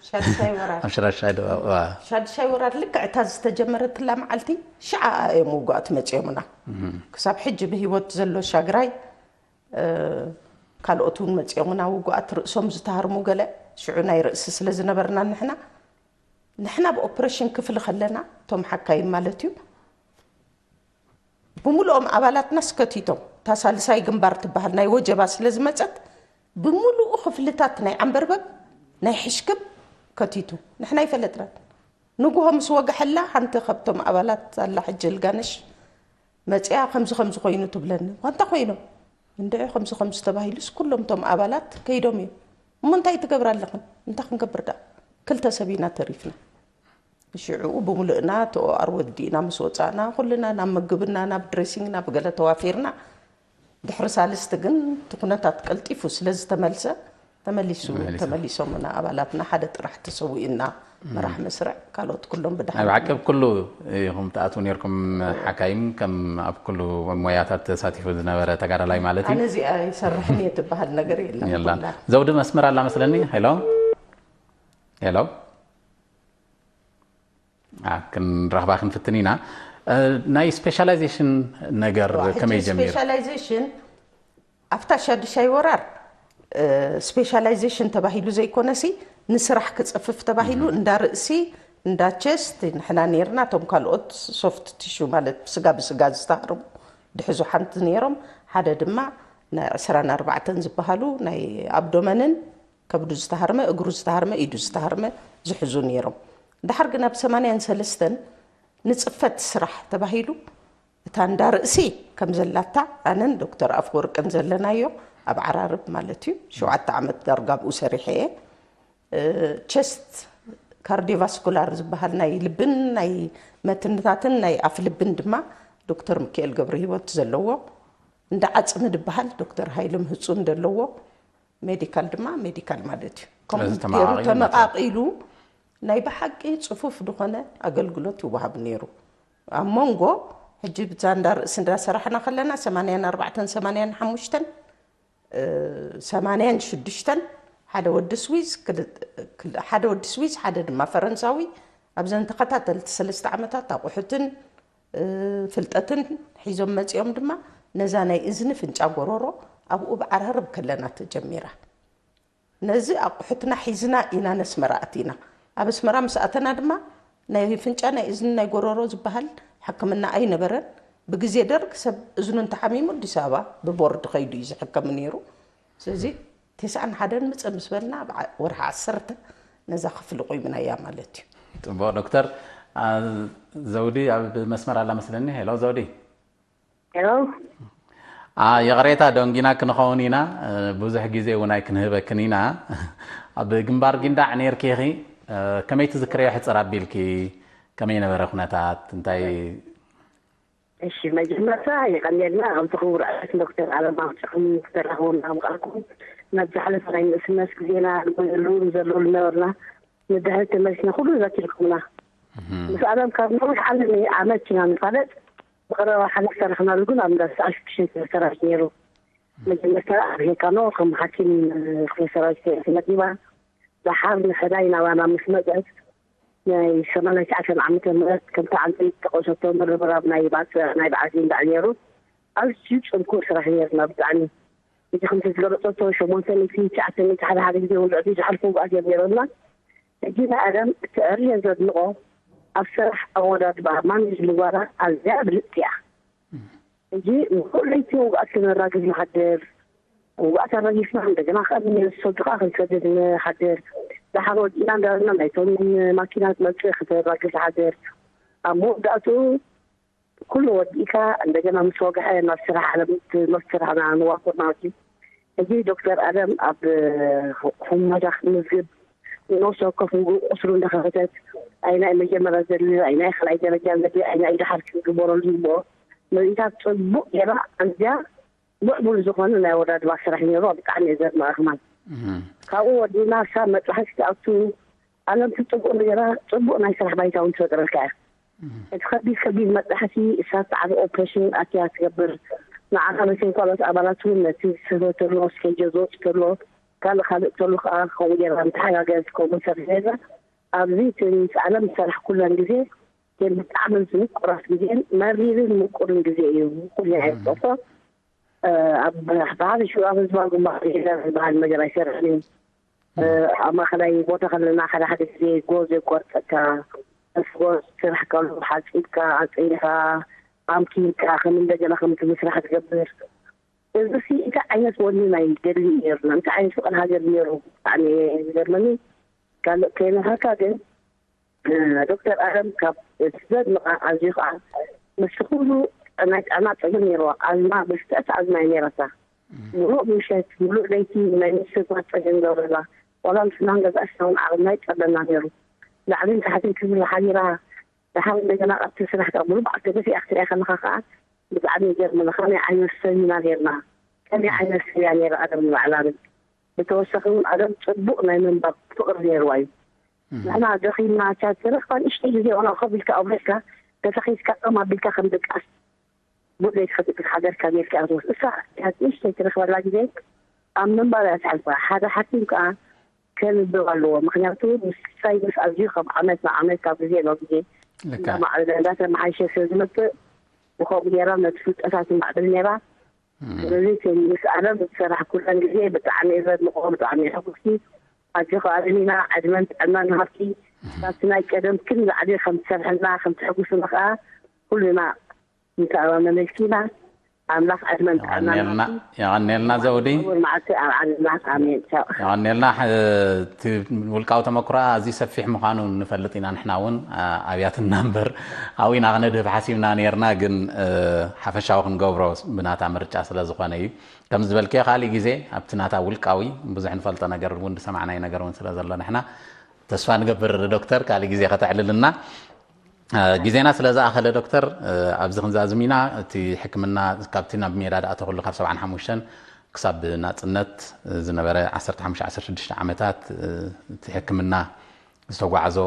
ሻድሻይ ወራር። ኣብ ሻድሻይ ዶ-፣ እዋ። ሻድሻይ ወራር ልክዕ እታ ዝተጀመረትላ መዓልቲ ሽዓ እዮም ውጉኣት መጺኦምና። ክሳብ ሕጂ ብህይወት ዘሎ ሻግራይ፣ እ፣ ካልኦት እውን መጺኦምና ውጉኣት ርእሶም ዝተሃርሙ ገለ። ሽዑ ናይ ርእሲ ስለ ዝነበርና ንሕና፣ ንሕና ብኦፕሬሽን ክፍሊ ከለና፣ እቶም ሓካይም ማለት እዩ፣ ብምሉኦም ኣባላትና ስከቲቶም፣ እታ ሳልሳይ ግንባር ትበሃል ናይ ወጀባ ስለ ዝመጸት፣ ብምሉኡ ክፍልታት ናይ ዓምበርበብ፣ ናይ ሕሽክብ ከቲቱ። ንሕና ኣይፈለጥናን። ንጉሆ ምስ ወግሐላ፣ ሓንቲ ካብቶም ኣባላት ኣላ ሕጂ ልጋነሽ መጺኣ፣ "ከምዚ ከምዚ ኮይኑ" ትብለኒ። "ዋንታ ኮይኖም?" "እንድዒ፣ ከምዚ ከምዚ ተባሂሉስ፣ ኩሎም እቶም ኣባላት ከይዶም እዮም። እሞ እንታይ ትገብራ ኣለኽን?" "እንታይ ክንገብር ደኣ? ክልተ ሰብ ኢና ተሪፍና።" ሽዑኡ ብምሉእና እቲ ኦኣር ወዲእና ምስ ወጻእና፣ ኩልና ናብ ምግብና፣ ናብ ድሬሲንግ፣ ናብ ገለ ተዋፊርና። ድሕሪ ሳልስቲ ግን እቲ ኩነታት ቀልጢፉ ስለ ዝተመልሰ፣ ተመሊሱ፣ ተመሊሱ። ተመሊሶምና ኣባላትና ሓደ ጥራሕ ተሰዊኡና። መራሕ መስርዕ፣ ካልኦት ኩሎም ናይ ብድሓን ብሓቂ ኣብ ኩሉ ኢኹም ትኣትዉ ነርኩም። ሓካይም ከም ኣብ ኩሉ ሞያታት ተሳቲፉ ዝነበረ ተጋዳላይ ማለት እዩ። ኣነ እዚኣ ይሰርሕን እየ ትበሃል ነገር የለን የላን። ኩላ። ዘውዲ መስመር ኣላ መስለኒ። ሄሎ ሄሎ። ኣ፣ ክንረኽባ ክንፍትን ኢና። እ፣ ናይ ስፔሻላይዜሽን ነገር ከመይ ጀሚሩ? ስፔሻላይዜሽን ኣብታ ሻዱሻይ ወራር ስፔሻላይዜሽን ተባሂሉ ዘይኮነሲ፣ ንስራሕ ክፅፍፍ ተባሂሉ እንዳ ርእሲ፣ እንዳ ቸስት ንሕና ነርና። እቶም ካልኦት ሶፍት ቲሹ ማለት ስጋ ብስጋ ዝተሃርሙ ድሕዙ ሓንቲ ነይሮም። ሓደ ድማ ናይ ዕስራን ኣርባዕተን ዝበሃሉ ናይ ኣብዶመንን ከብዱ ዝተሃርመ፣ እግሩ ዝተሃርመ፣ ኢዱ ዝተሃርመ ዝሕዙ ነይሮም። ድሓር ግን ኣብ ሰማንያን ሰለስተን ንፅፈት ስራሕ ተባሂሉ እታ እንዳ ርእሲ ከም ዘላታ ኣነን ዶክተር ኣፈወርቅን ዘለናዮ ኣብ ዓራርብ ማለት እዩ። ሸውዓተ ዓመት ዳርጋ ኣብኡ ሰሪሐ እየ። ቸስት ካርዲዮቫስኩላር ዝበሃል ናይ ልብን ናይ መትንታትን ናይ ኣፍ ልብን ድማ ዶክተር ሚካኤል ገብረ ህይወት ዘለዎ፣ እንዳ ዓፅሚ ዝበሃል ዶክተር ሃይለ ምህፁን ዘለዎ፣ ሜዲካል ድማ ሜዲካል ማለት እዩ። ከምኡ ስለዚ ገይሩ ተመቓቒሉ ተመቓቒሉ ናይ ብሓቂ ፅፉፍ ዝኾነ ኣገልግሎት ይወሃብ ነይሩ። ኣብ መንጎ ሕጂ ብዛ እንዳ ርእሲ እንዳሰራሕና ከለና ሰማንያን ኣርባዕተን ሰማንያን ሓሙሽተን ሰማንያን ሽዱሽተን ሓደ ወዲ ስዊዝ ክል- ክል- ሓደ ወዲ ስዊዝ ሓደ ድማ ፈረንሳዊ ኣብዘን ተኸታተልቲ ሰለስተ ዓመታት ኣቑሑትን እ፣ ፍልጠትን ሒዞም መፂኦም ድማ ነዛ ናይ እዝኒ ፍንጫ ጎሮሮ ኣብኡ ብዓራርብ ከለና ተጀሚራ። ነዚ ኣቑሑትና ሒዝና ኢና ነስመራ ኣቲና። ኣብ ኣስመራ ምስ ኣተና ድማ ናይ ፍንጫ ናይ እዝኒ ናይ ጎሮሮ ዝበሃል ሕክምና ኣይነበረን። ብግዜ ደርግ ሰብ እዝኑ እንተሓሚሙ ኣዲስ ኣበባ ብቦርድ ከይዱ እዩ ዝሕከም ነይሩ። ስለዚ ተስዓን ሓደን ምፅእ ምስ በልና ኣብ ዓ- ወርሒ ዓሰርተ ነዛ ክፍሊ ቆይምናያ ማለት እዩ። ፅቡቕ ዶክተር። ኣ፣ ዘውዲ ኣብ መስመር ኣላ መስለኒ። ሄሎ ዘውዲ። ሄሎ። ኣ፣ ይቕሬታ ደንጊና ክንኸውን ኢና። እ፣ ብዙሕ ግዜ እውን ኣይክንህበክን ኢና። ኣብ ግንባር ጊንዳዕ ነርኪ ኢኺ። እ፣ ከመይ ትዝክርዮ ሕፅር ኣቢልኪ? ከመይ ነበረ ኩነታት? እንታይ? እሺ፣ መጀመርታ የቐንየልና ከምቲ ክቡር ኣለት ዶክተር ኣለማ ምፅኹም ክተራኽቡና ምቕኣልኩም። ናብ ዝሓለፈ ናይ ንእስነት ግዜና ንጎየሉ ንዘለሉ ነበርና። ንድሕሪት ተመልስና ኩሉ ዘኪርኩምና። ምስ ኣለም ካብ ነዊሕ ዓለም ዓመት ኢና ንፋለጥ። ብቐረባ ሓደ ዝሰራሕናሉ ግን ኣብ እንዳ ሰዓል ሽዱሽተ ሰራሕ ነይሩ። መጀመርታ ኣብ ሄካኖ ከም ሓኪም ክፍለ ሰራዊት ተመዲባ። ደሓር ንሕዳይ ናባና ምስ መፀት ናይ ሰማንያ ትሽዓተ ዓመተ ምህረት ከምቲ ዓንተይ ዝጠቐሰቶ ምርብራብ ናይ ባጽዕ ናይ በዓል ጊንዳዕ ነይሩ። ኣዝዩ ጽንኩር ስራሕ ነይርና ብጣዕሚ። እዚ ከምቲ ዝገለጸቶ ሸሞንተ ሚእቲ ትሽዓተ ሚእቲ ሓደ ሓደ ግዜ እውን ልዕሊ ዝሓልፉ ባእሲ ነይሩና። ሕጂ ናይ ኣለም እቲ ዕርየ ዘድንቖ ኣብ ስራሕ ኣወዳድባ ማኔጅ ምግባራ ኣዝያ ብልጽቲ እያ። ሕጂ ንኹሉ ለይቲ ውግኣት ክነራግፍ ንሓድር። ውግኣት ኣራጊፍና እንደገና ከዓ ንሰድካ ክንሰድድ ንሓድር። ደሓር ወዲእና እንዳበልና ናይቶም ማኪና ዝመፅእ ክተራግፍ ሓድር። ኣብ መወዳእትኡ ኩሉ ወዲእካ እንደገና ምስ ወግሐ ናብ ስራሕ ዓለም ትምህርቲ ስራሕና ንዋፈር ማለት እዩ። ሕጂ ዶክተር ኣለም ኣብ ሁመዳ ክትምዝግብ ነፍሲ ወከፍ ውግእ ቁስሉ እንዳኸፈተት ኣይናይ መጀመርያ ዘድልዮ ኣይናይ ካልኣይ ደረጃ ዘድልዮ ኣይናይ ደሓር ክግበረሉ ዝግብኦ ምርኢታት ፅቡቅ ጌራ ኣዝያ ምዕቡል ዝኾነ ናይ ኣወዳድባ ስራሕ ነይሩ። ብጣዕሚ እየ ዘድንቐ ከማን። ካብኡ ወዲእና እሳ መጥባሕቲ ትኣቱ ኣለምቲ ፅቡቅ ነገራ ፅቡቅ ናይ ስራሕ ባይታ እውን ትፈጥረልካ እያ። እቲ ከቢድ ከቢድ መጥባሕቲ እሳ ፃዕሪ ኦፕሬሽን ኣትያ ትገብር። ንዓና መቸም ካልኦት ኣባላት እውን ነቲ ዝስህበ ተሎ ስኬጆ ዝወፅ ተሎ ካልእ ካልእ ተሎ ከዓ ከምኡ ጌርና ንተሓጋገዝ ከምኡ ንሰርሕ ጌርና ኣብዚ እቲ ምስ ዓለም ዝሰራሕ ኩለን ግዜ ግን ብጣዕሚ ዝምቁራት ግዜን መሪርን ምቁርን ግዜ እዩ። ኩሉ ኣይጠፎ ኣብ ብሓፈሽኡ ኣብ ህዝባዊ ግንባር ዝበሃል ነገር ኣይሰርሕን እዩ። ኣብ ማእኸላይ ቦታ ከለና ሓደ ሓደ ግዜ ጎዝ የቋርፀካ፣ ምስ ጎዝ ስራሕ ከሎ ሓፂብካ ኣፀይኻ ኣምኪንካ ከም እንደገና ከምቲ ምስራሕ ትገብር። እዚ ሲ እንታይ ዓይነት ወኒ ናይ ገድሊ እዩ ነይሩና? እንታይ ዓይነት ፍቕሪ ሃገር ነይሩ? ብጣዕሚ እየ ዝገርመኒ። ካልእ ከይነሃካ ግን ዶክተር ኣለም ካብ እቲ ዘድንቓ ኣዝዩ ከዓ ምስቲ ኩሉ ናይ ጥዕና ፀገም ነይርዋ። ኣዝማ ብልፅዕቲ ኣዝማ እያ ነይራታ። ሙሉእ ምሸት ሙሉእ ለይቲ ናይ ምስትንፋስ ፀገም ገብረላ። ዋላ ንስና ንገዛእ ሽና እውን ዓቕምና ይፀበና ነይሩ። ላዕልን ታሕትን ክብል ሓቢራ ደሓር እንደገና ኣብቲ ስራሕ ከዓ ሙሉእ በዓል ተገፊኣ ክትሪኣ ከለካ ከዓ ብጣዕሚ ይገርመና። ከመይ ዓይነት ሰብ ኢና ነይርና? ከመይ ዓይነት ሰብ እያ ነይራ ኣለም ንባዕላ? ብተወሳኺ እውን ኣለም ፅቡቅ ናይ ምንባብ ፍቅሪ ነይርዋ እዩ። ንሕና ደኺምና ቻት ትረኽባ ንእሽተይ ግዜ ኦና ኮፍ ኢልካ ኣብ ቤትካ ተተኺዝካ ጠም ኣቢልካ ከም ድቃስ ብለይ ትኸትእ ሓገርካ ጌርካ እያ ትወስድ እሳ ቻት ንእሽተይ ትረኽበላ ግዜ ኣብ ምንባብ እያ ትሓልፋ ሓደ ሓኪም ከዓ ከንብብ ኣለዎ ምክንያቱ ምስ ሳይንስ ኣዝዩ ካብ ዓመት ንዓመት ካብ ግዜ ናብ ግዜ እንዳማዕበለ እንዳተመሓየሸ ስለ ዝመፅእ ብከምኡ ገይራ ነቲ ፍልጠታት ይማዕብል ነይራ ስለዚ ምስ ዓለም ዝሰራሕ ኩለን ግዜ ብጣዕሚ እየ ዘድንቆ ብጣዕሚ እየ ሕጉስቲ ኣጆኻ ኣረሚና ዕድመን ጥዕናን ሃብቲ ካብቲ ናይ ቀደምክን ላዕሊ ከም ትሰርሐልና ከም ትሕጉስና ከዓ ኩልና ንተኣማመነልኪ ኢና ኣምላኽ ዕድመን ጥዕናን የቐንየልና ሃብቲ የቐንየልና ዘውዲ ክቡር መዓልቲ ኣብ ዓለምና ኣሜን ቻው የቐንየልና ሕ- እቲ ውልቃዊ ተመክሮ ኣዝዩ ሰፊሕ ምዃኑ ንፈልጥ ኢና ንሕና እውን ኣ- ኣብያትና እምበር ኣብኡ ኢና ክነድህብ ሓሲብና ነርና ግን እ፣ ሓፈሻዊ ክንገብሮ ብናታ ምርጫ ስለ ዝኾነ እዩ ከም ዝበልክዮ ካልእ ግዜ ኣብቲ ናታ ውልቃዊ ብዙሕ ንፈልጦ ነገር እውን ዝሰማዕናዮ ነገር እውን ስለ ዘሎ ንሕና ተስፋ ንገብር ዶክተር ካልእ ግዜ ከተዕልልና ግዜና ስለ ዝኣኸለ ዶክተር ኣብዚ ክንዛዝም ኢና እቲ ሕክምና ካብቲ ናብ ሜዳ ዝኣተኹሉ ካብ ሰብዓን ሓሙሽተን ክሳብ ናፅነት ዝነበረ ዓሰርተ ሓሙሽተ ዓሰርተ ሽዱሽተ ዓመታት እቲ ሕክምና ዝተጓዕዞ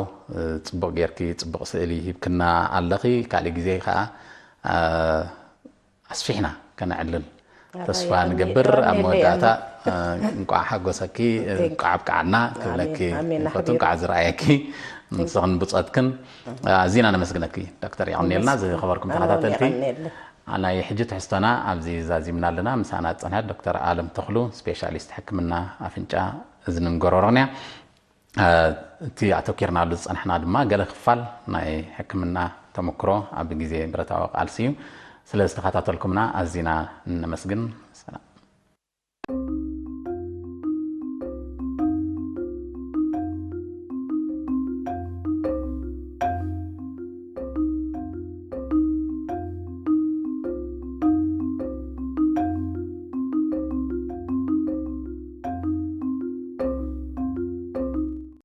ፅቡቕ ጌርኪ ፅቡቕ ስእሊ ሂብክና ኣለኺ ካልእ ግዜ ከዓ ኣስፊሕና ከነዕልል ተስፋ ንገብር ኣብ መወዳእታ እንቋዕ ሓጎሰኪ እንቋዕ ኣብቃዓና ክብለኪ ንፈቱ እንቋዕ ዝረኣየኪ ንስኽን ብፆትክን ኣዚና ነመስግነኪ ዶክተር የቐንየልና ዝኸበርኩም ተኸታተልቲ ናይ ሕጂ ትሕዝቶና ኣብዚ ዛዚምና ኣለና ምሳና ዝፀንሐት ዶክተር ኣለም ተኽሉ ስፔሻሊስት ሕክምና ኣፍንጫ እዝንን ጎረሮን እያ እቲ ኣተኪርናሉ ዝፀናሕና ድማ ገለ ክፋል ናይ ሕክምና ተመክሮ ኣብ ግዜ ብረታዊ ቃልሲ እዩ ስለ ዝተኸታተልኩምና ኣዚና ነመስግን ሰላም